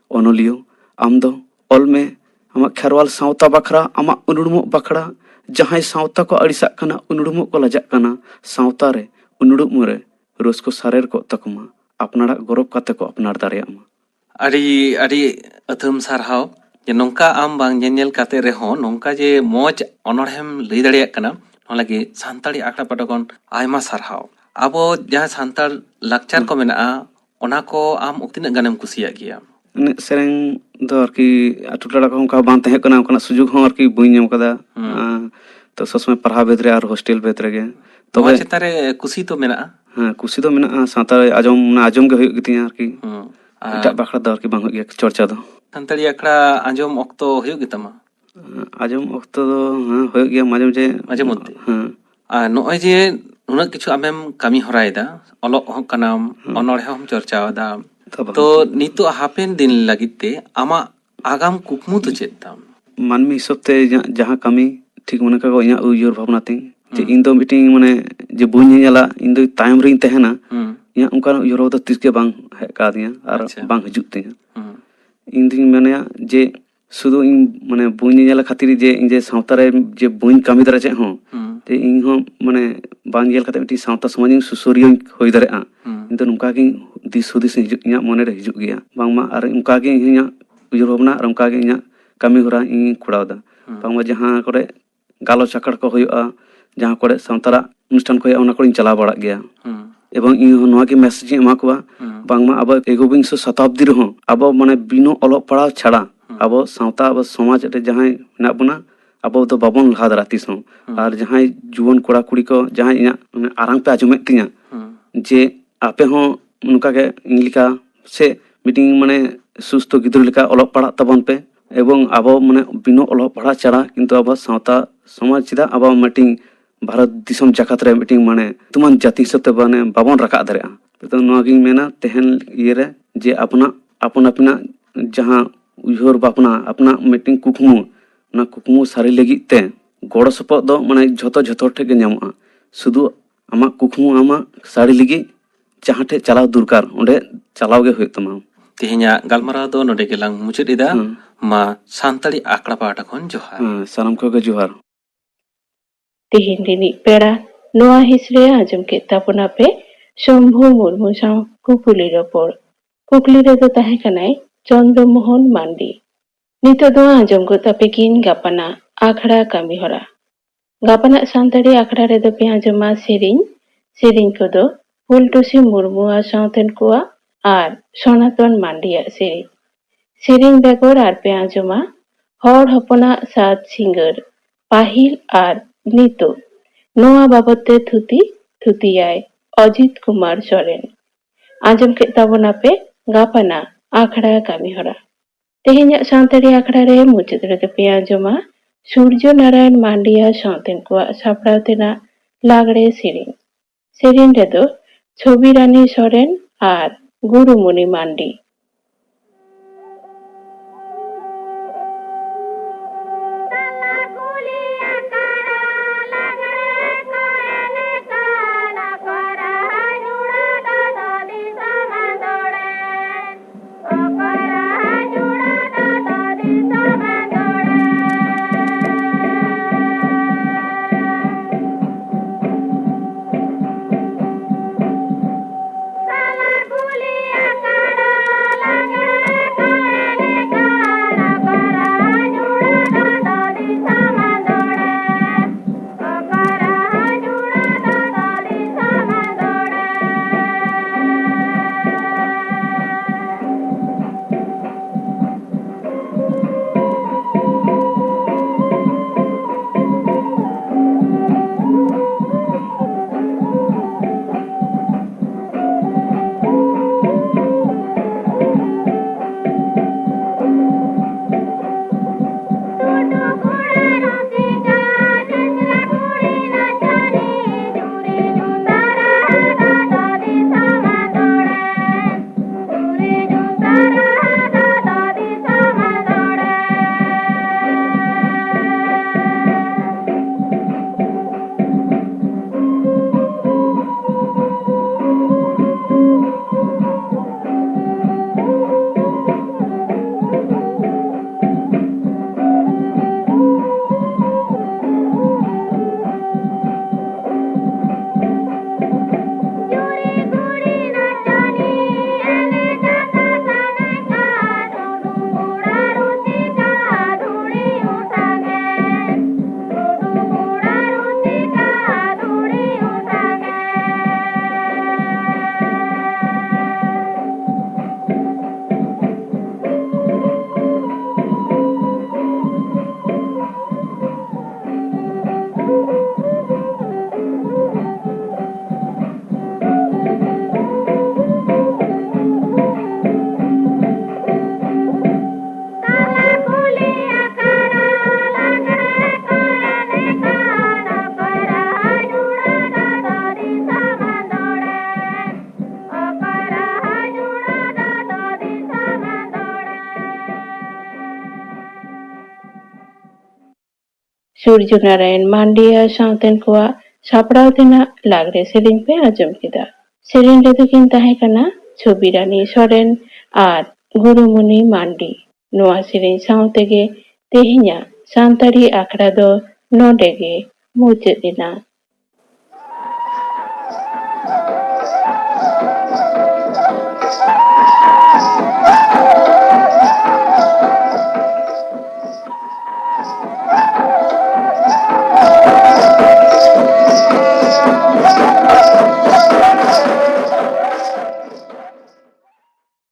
ᱚᱱᱚᱞᱤᱭᱟᱹ, ᱟᱢ ᱫᱚ ᱚᱞ ᱢᱮ ᱟᱢᱟᱜ ᱠᱷᱮᱨᱣᱟᱞ ᱥᱟᱶᱛᱟ ᱵᱟᱠᱷᱨᱟ, ᱟᱢᱟᱜ ᱩᱱᱩᱲᱩᱢᱚᱜ ᱵᱟᱠᱷᱨᱟ, ᱡᱟᱦᱟᱸᱭ ᱥᱟᱶᱛᱟ ᱠᱚ ᱟᱹᱲᱤᱥᱟᱜ ᱠᱟᱱᱟ, ᱩᱱᱩᱲᱩᱢᱚᱜ ᱠᱚ ᱞᱟᱡᱟᱜ ᱠᱟᱱᱟ, ᱥᱟᱶᱛᱟ ᱨᱮ ᱩᱱᱩᱲᱩᱢ ᱨᱮ ᱨᱟᱹᱥᱠᱟᱹ ᱥᱟᱨᱮᱲ ᱠᱚᱜ ᱛᱟᱠᱚ ᱢᱟ, ᱟᱯᱱᱟᱨᱟᱜ ᱜᱚᱨᱚᱵ ᱠᱟᱛᱮ ᱠᱚ ᱟᱯᱱᱟᱨ ᱫᱟᱲᱮᱭᱟᱜ ᱢᱟ᱾ ᱟᱹᱰᱤ, ᱟᱹᱰᱤ ᱟᱹᱛᱷᱟᱹᱢ ᱥᱟᱨᱦᱟᱣ ᱡᱮ ᱱᱚᱝᱠᱟ ᱟᱢ ᱵᱟᱝ ᱧᱮᱧᱮᱞ ᱠᱟᱛᱮ ᱨᱮᱦᱚᱸ ᱱᱚᱝᱠᱟ ᱡᱮ ᱢᱚᱡᱽ ᱚᱱᱚᱬᱦᱮᱢ ᱞᱟᱹᱭ ᱫᱟᱲᱮᱭᱟᱜ ᱠᱟᱱᱟ, ᱱᱚᱣᱟ ᱞᱟᱹᱜᱤᱫ ᱥᱟᱱᱛᱟᱲᱤ ᱟᱠᱷᱲᱟ ᱯᱟᱦᱴᱟ ᱠᱷᱚᱱ ᱟᱭᱢᱟ ᱥᱟᱨᱦᱟᱣ᱾ ᱟᱵᱚ ᱡᱟᱦᱟᱸ ᱥᱟᱱᱛᱟᱲ ᱞᱟᱠᱪᱟᱨ ᱠᱚ ᱢᱮᱱᱟᱜᱼᱟ, ᱚᱱᱟ ᱠᱚ ᱟᱢ ᱛᱤᱱᱟᱹᱜ ᱜᱟᱱᱮᱢ ᱠᱩᱥᱤᱭᱟᱜ ᱜᱮᱭᱟ? ᱮᱱᱮᱡ ᱥᱮᱨᱮᱧ ᱫᱚ ᱟᱨᱠᱤ ᱟᱹᱛᱩ ᱴᱚᱞᱟ ᱠᱚᱦᱚᱸ ᱚᱱᱠᱟ ᱵᱟᱝ ᱛᱟᱦᱮᱸ ᱠᱟᱱᱟ, ᱚᱱᱠᱟᱱᱟᱜ ᱥᱩᱡᱳᱜᱽ ᱦᱚᱸ ᱟᱨᱠᱤ ᱵᱟᱹᱧ ᱧᱟᱢ ᱠᱟᱫᱟ᱾ ᱦᱩᱸ᱾ ᱟᱸ, ᱛᱚ ᱥᱚᱵ ᱥᱚᱢᱚᱭ ᱯᱟᱲᱦᱟᱣ ᱵᱷᱮᱫ ᱨᱮ ᱟᱨ ᱦᱳᱥᱴᱮᱞ ᱵᱷᱮᱫ ᱨᱮᱜᱮ᱾ ᱱᱚᱣᱟ ᱛᱚᱵᱮ ᱪᱮᱛᱟᱱ ᱨᱮ ᱠᱩᱥᱤ ᱛᱚ ᱢᱮᱱᱟᱜᱼᱟ? ᱦᱮᱸ, ᱠᱩᱥᱤ ᱫᱚ ᱢᱮᱱᱟᱜᱼᱟ, ᱥᱟᱶᱛᱟ ᱨᱮ ᱟᱸᱡᱚᱢ, ᱢᱟᱱᱮ ᱟᱸᱡᱚᱢ ᱜᱮ ᱦᱩᱭᱩᱜ ᱜᱮᱛᱤᱧᱟ ᱟᱨᱠᱤ᱾ ᱦᱩᱸ᱾ ᱟᱨ ᱮᱴᱟᱜ ᱵᱟᱠᱷᱨᱟ ᱫᱚ ᱟᱨᱠᱤ ᱵᱟᱝ ᱦᱩᱭᱩᱜ ᱜᱮᱭᱟ ᱪᱚᱨᱪᱟ ᱫᱚ᱾ ᱥᱟᱱᱛᱟᱲᱤ ᱟᱠᱷᱲᱟ ᱟᱸᱡᱚᱢ ᱚᱠᱛᱚ ᱦᱩᱭᱩᱜ ᱜᱮᱛᱟᱢᱟ? ᱟᱸᱡᱚᱢ ᱚᱠᱛᱚ ᱫᱚ, ᱦᱮᱸ, ᱦᱩᱭᱩᱜ ᱜᱮᱭᱟ ᱢᱟᱡᱷᱮ ᱢᱟᱡᱷᱮ᱾ ᱢᱟᱡᱷᱮ ᱢᱚᱫᱽᱫᱷᱮ? ᱦᱮᱸ᱾ ᱟᱨ ᱱᱚᱜᱼᱚᱭ ᱡᱮ ᱱᱩᱱᱟᱹᱜ ᱠᱤᱪᱷᱩ ᱟᱢᱮᱢ ᱠᱟᱹᱢᱤ ᱦᱚᱨᱟᱭᱮᱫᱟ, ᱚᱞᱚᱜ ᱦᱚᱸ ᱠᱟᱱᱟᱢ, ᱦᱮᱸ᱾ ᱚᱱᱚᱬᱦᱮ ᱦᱚᱸᱢ ᱪᱚᱨᱪᱟᱣᱮᱫᱟ, ᱛᱚ ᱵᱟᱝ᱾ ᱛᱚ ᱱᱤᱛᱚᱜ ᱦᱟᱯᱮᱱ ᱫᱤᱱ ᱞᱟᱹᱜᱤᱫ ᱛᱮ ᱟᱢᱟᱜ ᱟᱜᱟᱢ ᱠᱩᱠᱢᱩ ᱫᱚ ᱪᱮᱫ ᱛᱟᱢ? ᱢᱟᱹᱱᱢᱤ ᱦᱤᱥᱟᱹᱵ ᱛᱮ ᱤᱧᱟᱹᱜ ᱡᱟᱦᱟᱸ ᱠᱟᱹᱢᱤ, ᱴᱷᱤᱠ ᱢᱚᱱᱮ ᱠᱟᱜ ᱤᱧᱟᱹᱜ ᱩᱭᱦᱟᱹᱨ ᱵᱷᱟᱵᱽᱱᱟ ᱛᱤᱧ, ᱡᱮ ᱦᱩᱸ᱾ ᱤᱧ ᱫᱚ ᱢᱤᱫᱴᱤᱧ, ᱢᱟᱱᱮ, ᱡᱮ ᱵᱟᱹᱧ ᱧᱮᱧᱮᱞᱟ, ᱤᱧ ᱫᱚ ᱛᱟᱭᱚᱢ ᱨᱤᱧ ᱛᱟᱦᱮᱱᱟ, ᱦᱩᱸ᱾ ᱤᱧᱟᱹᱜ ᱚᱱᱠᱟᱱ ᱩᱭᱦᱟᱹᱨ ᱵᱷᱟᱵᱽᱱᱟ ᱫᱚ ᱛᱤᱥ ᱜᱮ ᱵᱟᱝ ᱦᱮᱡ ᱠᱟᱣᱫᱤᱧᱟ ᱟᱨ ᱟᱪᱪᱷᱟ᱾ ᱵᱟᱝ ᱦᱤᱡᱩᱜ ᱛᱤᱧᱟᱹ᱾ ᱦᱩᱸ᱾ ᱤᱧ ᱫᱩᱧ ᱢᱚᱱᱮᱭᱟ ᱡᱮ ᱥᱩᱫᱷᱩ ᱤᱧ, ᱢᱟᱱᱮ, ᱵᱟᱹᱧ ᱧᱮᱧᱮᱞ ᱠᱷᱟᱹᱛᱤᱨ ᱡᱮ ᱤᱧ ᱡᱮ ᱥᱟᱶᱛᱟ ᱨᱮ ᱡᱮ ᱵᱟᱹᱧ ᱠᱟᱹᱢᱤ ᱫᱟᱲᱮᱭᱟᱜᱼᱟ ᱪᱮᱫ ᱦᱚᱸ, ᱦᱩᱸ᱾ ᱡᱮ ᱤᱧ ᱦᱚᱸ, ᱢᱟᱱᱮ, ᱵᱟᱝ ᱧᱮᱞ ᱠᱟᱛᱮ ᱢᱤᱫᱴᱤᱡ ᱥᱟᱶᱛᱟ ᱥᱚᱢᱟᱡᱽ ᱤᱧ ᱥᱩᱥᱟᱹᱨᱤᱭᱟᱹᱧ ᱦᱩᱭ ᱫᱟᱲᱮᱭᱟᱜᱼᱟ᱾ ᱦᱩᱸ᱾ ᱤᱧ ᱫᱚ ᱱᱚᱝᱠᱟ ᱜᱤᱧ ᱫᱤᱥ ᱦᱩᱫᱤᱥ ᱦᱤᱡᱩᱜ, ᱤᱧᱟᱹᱜ ᱢᱚᱱᱮ ᱨᱮ ᱦᱤᱡᱩᱜ ᱜᱮᱭᱟ, ᱵᱟᱝᱢᱟ ᱟᱨ ᱚᱱᱠᱟ ᱜᱮ ᱤᱧᱟᱹᱜ ᱩᱭᱦᱟᱹᱨ ᱵᱷᱟᱵᱽᱱᱟ ᱟᱨ ᱚᱱᱠᱟ ᱜᱮ ᱤᱧᱟᱹᱜ ᱠᱟᱹᱢᱤ ᱦᱚᱨᱟ ᱤᱧ ᱠᱚᱨᱟᱣ ᱮᱫᱟ᱾ ᱦᱩᱸ᱾ ᱵᱟᱝᱢᱟ ᱡᱟᱦᱟᱸ ᱠᱚᱨᱮ ᱜᱟᱞᱚᱪ ᱟᱠᱷᱲᱟ ᱠᱚ ᱦᱩᱭᱩᱜᱼᱟ, ᱡᱟᱦᱟᱸ ᱠᱚᱨᱮ ᱥᱟᱱᱛᱟᱲᱟᱜ ᱚᱱᱩᱥᱴᱷᱟᱱ ᱠᱚ ᱦᱩᱭᱩᱜᱼᱟ, ᱚᱱᱟ ᱠᱚᱨᱮᱧ ᱪᱟᱞᱟᱣ ᱵᱟᱲᱟᱜ ᱜᱮᱭᱟ᱾ ᱦᱩᱸ᱾ ᱮᱵᱚᱝ ᱤᱧ ᱦᱚᱸ ᱱᱚᱣᱟ ᱜᱮ ᱢᱮᱥᱮᱡᱽ ᱤᱧ ᱮᱢᱟ ᱠᱚᱣᱟ, ᱦᱩᱸ᱾ ᱵᱟᱝᱢᱟ ᱟᱵᱚ ᱮᱠᱵᱤᱝᱥᱚ ᱥᱚᱛᱟᱵᱫᱤ ᱨᱮᱦᱚᱸ ᱟᱵᱚ, ᱢᱟᱱᱮ, ᱵᱤᱱᱟᱹ ᱚᱞᱚᱜ ᱯᱟᱲᱦᱟᱣ ᱪᱷᱟᱲᱟ ᱦᱩᱸ᱾ ᱟᱵᱚ ᱥᱟᱶᱛᱟ, ᱟᱵᱚ ᱥᱚᱢᱟᱡᱽ ᱨᱮ ᱡᱟᱦᱟᱸᱭ ᱢᱮᱱᱟᱜ ᱵᱚᱱᱟ, ᱟᱵᱚ ᱫᱚ ᱵᱟᱵᱚᱱ ᱞᱟᱦᱟ ᱫᱟᱲᱮᱭᱟᱜᱼᱟ ᱛᱤᱥ ᱦᱚᱸ᱾ ᱦᱩᱸ᱾ ᱟᱨ ᱡᱟᱦᱟᱸᱭ ᱡᱩᱣᱟᱹᱱ ᱠᱚᱲᱟ ᱠᱩᱲᱤ ᱠᱚ, ᱡᱟᱦᱟᱸᱭ ᱤᱧᱟᱹᱜ, ᱢᱟᱱᱮ, ᱟᱨᱟᱝ ᱯᱮ ᱟᱸᱡᱚᱢᱮᱫ ᱛᱤᱧᱟ, ᱦᱩᱸ᱾ ᱡᱮ ᱟᱯᱮ ᱦᱚᱸ ᱱᱚᱝᱠᱟ ᱜᱮ ᱤᱧ ᱞᱮᱠᱟ ᱥᱮ ᱢᱤᱫᱴᱤᱝ, ᱢᱟᱱᱮ, ᱥᱩᱥᱛᱷᱚ ᱜᱤᱫᱽᱨᱟᱹ ᱞᱮᱠᱟ ᱚᱞᱚᱜ ᱯᱟᱲᱦᱟᱜ ᱛᱟᱵᱚᱱ ᱯᱮ, ᱮᱵᱚᱝ ᱟᱵᱚ, ᱢᱟᱱᱮ, ᱵᱤᱱᱟᱹ ᱚᱞᱚᱜ ᱯᱟᱲᱦᱟᱜ ᱪᱷᱟᱲᱟ ᱠᱤᱱᱛᱩ ᱟᱵᱚ ᱥᱟᱶᱛᱟ ᱥᱚᱢᱟᱡᱽ ᱪᱮᱫᱟᱜ ᱟᱵᱚ ᱢᱤᱫᱴᱤᱝ ᱵᱷᱟᱨᱚᱛ ᱫᱤᱥᱚᱢ ᱡᱟᱠᱟᱛ ᱨᱮ ᱢᱤᱫᱴᱤᱝ, ᱢᱟᱱᱮ, ᱧᱩᱛᱩᱢᱟᱱ ᱡᱟᱹᱛᱤ ᱦᱤᱥᱟᱹᱵ ᱛᱮ, ᱢᱟᱱᱮ, ᱵᱟᱵᱚᱱ ᱨᱟᱠᱟᱵ ᱫᱟᱲᱮᱭᱟᱜᱼᱟ᱾ ᱛᱚ ᱱᱚᱣᱟ ᱜᱤᱧ ᱢᱮᱱᱟ ᱛᱮᱦᱮᱧ ᱤᱭᱟᱹ ᱨᱮ ᱡᱮ ᱟᱵᱚᱱᱟᱜ, ᱟᱯᱚᱱ ᱟᱹᱯᱤᱱᱟᱜ ᱡᱟᱦᱟᱸ ᱩᱭᱦᱟᱹᱨ ᱵᱷᱟᱵᱽᱱᱟ, ᱟᱯᱱᱟᱜ ᱢᱤᱫᱴᱤᱝ ᱠᱩᱠᱢᱩ, ᱚᱱᱟ ᱠᱩᱠᱢᱩ ᱥᱟᱹᱨᱤ ᱞᱟᱹᱜᱤᱫ ᱛᱮ ᱜᱚᱲᱚ ᱥᱚᱯᱚᱦᱚᱫ ᱫᱚ, ᱢᱟᱱᱮ, ᱡᱷᱚᱛᱚ, ᱡᱷᱚᱛᱚ ᱦᱚᱲ ᱴᱷᱮᱱ ᱜᱮ ᱧᱟᱢᱚᱜᱼᱟ᱾ ᱥᱩᱫᱷᱩ ᱟᱢᱟᱜ ᱠᱩᱠᱢᱩ ᱟᱢᱟᱜ ᱥᱟᱹᱨᱤ ᱞᱟᱹᱜᱤᱫ ᱡᱟᱦᱟᱸ ᱴᱷᱮᱡ ᱪᱟᱞᱟᱣ ᱫᱚᱨᱠᱟᱨ, ᱚᱸᱰᱮ ᱪᱟᱞᱟᱣ ᱜᱮ ᱦᱩᱭᱩᱜ ᱛᱟᱢᱟ᱾ ᱛᱮᱦᱮᱧᱟᱜ ᱜᱟᱞᱢᱟᱨᱟᱣ ᱫᱚ ᱱᱚᱰᱮ ᱜᱮᱞᱟᱝ ᱢᱩᱪᱟᱹᱫ ᱮᱫᱟ᱾ ᱦᱮᱸ᱾ ᱢᱟ ᱥᱟᱱᱛᱟᱲᱤ ᱟᱠᱷᱲᱟ ᱯᱟᱦᱴᱟ ᱠᱷᱚᱱ ᱡᱚᱦᱟᱨ᱾ ᱦᱮᱸ, ᱥᱟᱱᱟᱢ ᱠᱚᱜᱮ ᱡᱚᱦᱟᱨ᱾ ᱛᱮᱦᱮᱧ ᱨᱤᱱᱤᱡ ᱯᱮᱲᱟ ᱱᱚᱣᱟ ᱦᱤᱸᱥ ᱨᱮ ᱟᱸᱡᱚᱢ ᱠᱮᱫ ᱛᱟᱵᱚᱱᱟ ᱯᱮ ᱥᱚᱢᱵᱷᱩ ᱢᱩᱨᱢᱩ ᱥᱟᱶ ᱠᱩᱯᱩᱞᱤ ᱨᱚᱯᱚᱲ᱾ ᱠᱩᱠᱞᱤ ᱨᱮᱫᱚ ᱛᱟᱦᱮᱸ ᱠᱟᱱᱟᱭ ᱪᱚᱱᱫᱨᱚ ᱢᱳᱦᱚᱱ ᱢᱟᱱᱰᱤ᱾ ᱱᱤᱛᱚᱜ ᱫᱚ ᱟᱸᱡᱚᱢ ᱜᱚᱫ ᱛᱟᱯᱮ ᱠᱤᱱ ᱜᱟᱯᱟᱱᱟᱜ ᱟᱠᱷᱲᱟ ᱠᱟᱹᱢᱤ ᱦᱚᱨᱟ᱾ ᱜᱟᱯᱟᱱᱟᱜ ᱥᱟᱱᱛᱟᱲᱤ ᱟᱠᱷᱲᱟ ᱨᱮᱫᱚ ᱯᱮ ᱟᱸᱡᱚᱢᱟ ᱥᱮᱨᱮᱧ᱾ ᱥᱮᱨᱮᱧ ᱠᱚᱫᱚ ᱯᱷᱩᱞᱴᱩᱥᱤ ᱢᱩᱨᱢᱩᱣᱟᱜ ᱥᱟᱶᱛᱮᱱ ᱠᱚᱣᱟᱜ ᱟᱨ ᱥᱚᱱᱟᱛᱚᱱ ᱢᱟᱱᱰᱤᱭᱟᱜ ᱥᱮᱨᱮᱧ᱾ ᱥᱮᱨᱮᱧ ᱵᱮᱜᱚᱨ ᱟᱨ ᱯᱮ ᱟᱸᱡᱚᱢᱟ ᱦᱚᱲ ᱦᱚᱯᱚᱱᱟᱜ ᱥᱟᱛ ᱥᱤᱸᱜᱟᱹᱲ, ᱯᱟᱹᱦᱤᱞ ᱟᱨ ᱱᱤᱛᱚᱜ᱾ ᱱᱚᱣᱟ ᱵᱟᱵᱚᱛ ᱛᱮ ᱛᱷᱩᱛᱤ ᱛᱷᱩᱛᱤᱭᱟᱭ ᱚᱡᱤᱛ ᱠᱩᱢᱟᱨ ᱥᱚᱨᱮᱱ᱾ ᱟᱸᱡᱚᱢ ᱠᱮᱫ ᱛᱟᱵᱚᱱᱟᱯᱮ ᱜᱟᱯᱟᱱᱟᱜ ᱟᱠᱷᱲᱟ ᱠᱟᱹᱢᱤ ᱦᱚᱨᱟ᱾ ᱛᱮᱦᱮᱧᱟᱜ ᱥᱟᱱᱛᱟᱲᱤ ᱟᱠᱷᱲᱟ ᱨᱮ ᱢᱩᱪᱟᱹᱫ ᱨᱮᱫᱚ ᱯᱮ ᱟᱸᱡᱚᱢᱟ ᱥᱩᱨᱡᱚ ᱱᱟᱨᱟᱭᱚᱱ ᱢᱟᱱᱰᱤᱭᱟ ᱥᱟᱶᱛᱮᱱ ᱠᱚᱣᱟᱜ ᱥᱟᱯᱲᱟᱣ ᱛᱮᱱᱟᱜ ᱞᱟᱜᱽᱲᱮ ᱥᱮᱨᱮᱧ᱾ ᱥᱮᱨᱮᱧ ᱨᱮᱫᱚ ᱪᱷᱚᱵᱤᱨᱟᱱᱤ ᱥᱚᱨᱮᱱ ᱟᱨ ᱜᱩᱨᱩᱢᱩᱱᱤ ᱢᱟᱱᱰᱤ᱾ ᱥᱩᱨᱡᱩ ᱱᱟᱨᱟᱭᱚᱱ ᱢᱟᱱᱰᱤᱭᱟ ᱥᱟᱶᱛᱮᱱ ᱠᱚᱣᱟᱜ ᱥᱟᱯᱲᱟᱣ ᱛᱮᱱᱟᱜ ᱞᱟᱜᱽᱲᱮ ᱥᱮᱨᱮᱧ ᱯᱮ ᱟᱸᱡᱚᱢ ᱠᱮᱫᱟ᱾ ᱥᱮᱨᱮᱧ ᱨᱮᱫᱚ ᱠᱤᱱ ᱛᱟᱦᱮᱸ ᱠᱟᱱᱟ ᱪᱷᱚᱵᱤ ᱨᱟᱱᱤ ᱥᱚᱨᱮᱱ ᱟᱨ ᱜᱩᱨᱩᱢᱩᱱᱤ ᱢᱟᱱᱰᱤ᱾ ᱱᱚᱣᱟ ᱥᱮᱨᱮᱧ ᱥᱟᱶ ᱛᱮᱜᱮ ᱛᱮᱦᱮᱧᱟᱜ ᱥᱟᱱᱛᱟᱲᱤ ᱟᱠᱷᱲᱟ ᱫᱚ ᱱᱚᱰᱮ ᱜᱮ ᱢᱩᱪᱟᱹᱫ ᱮᱱᱟ᱾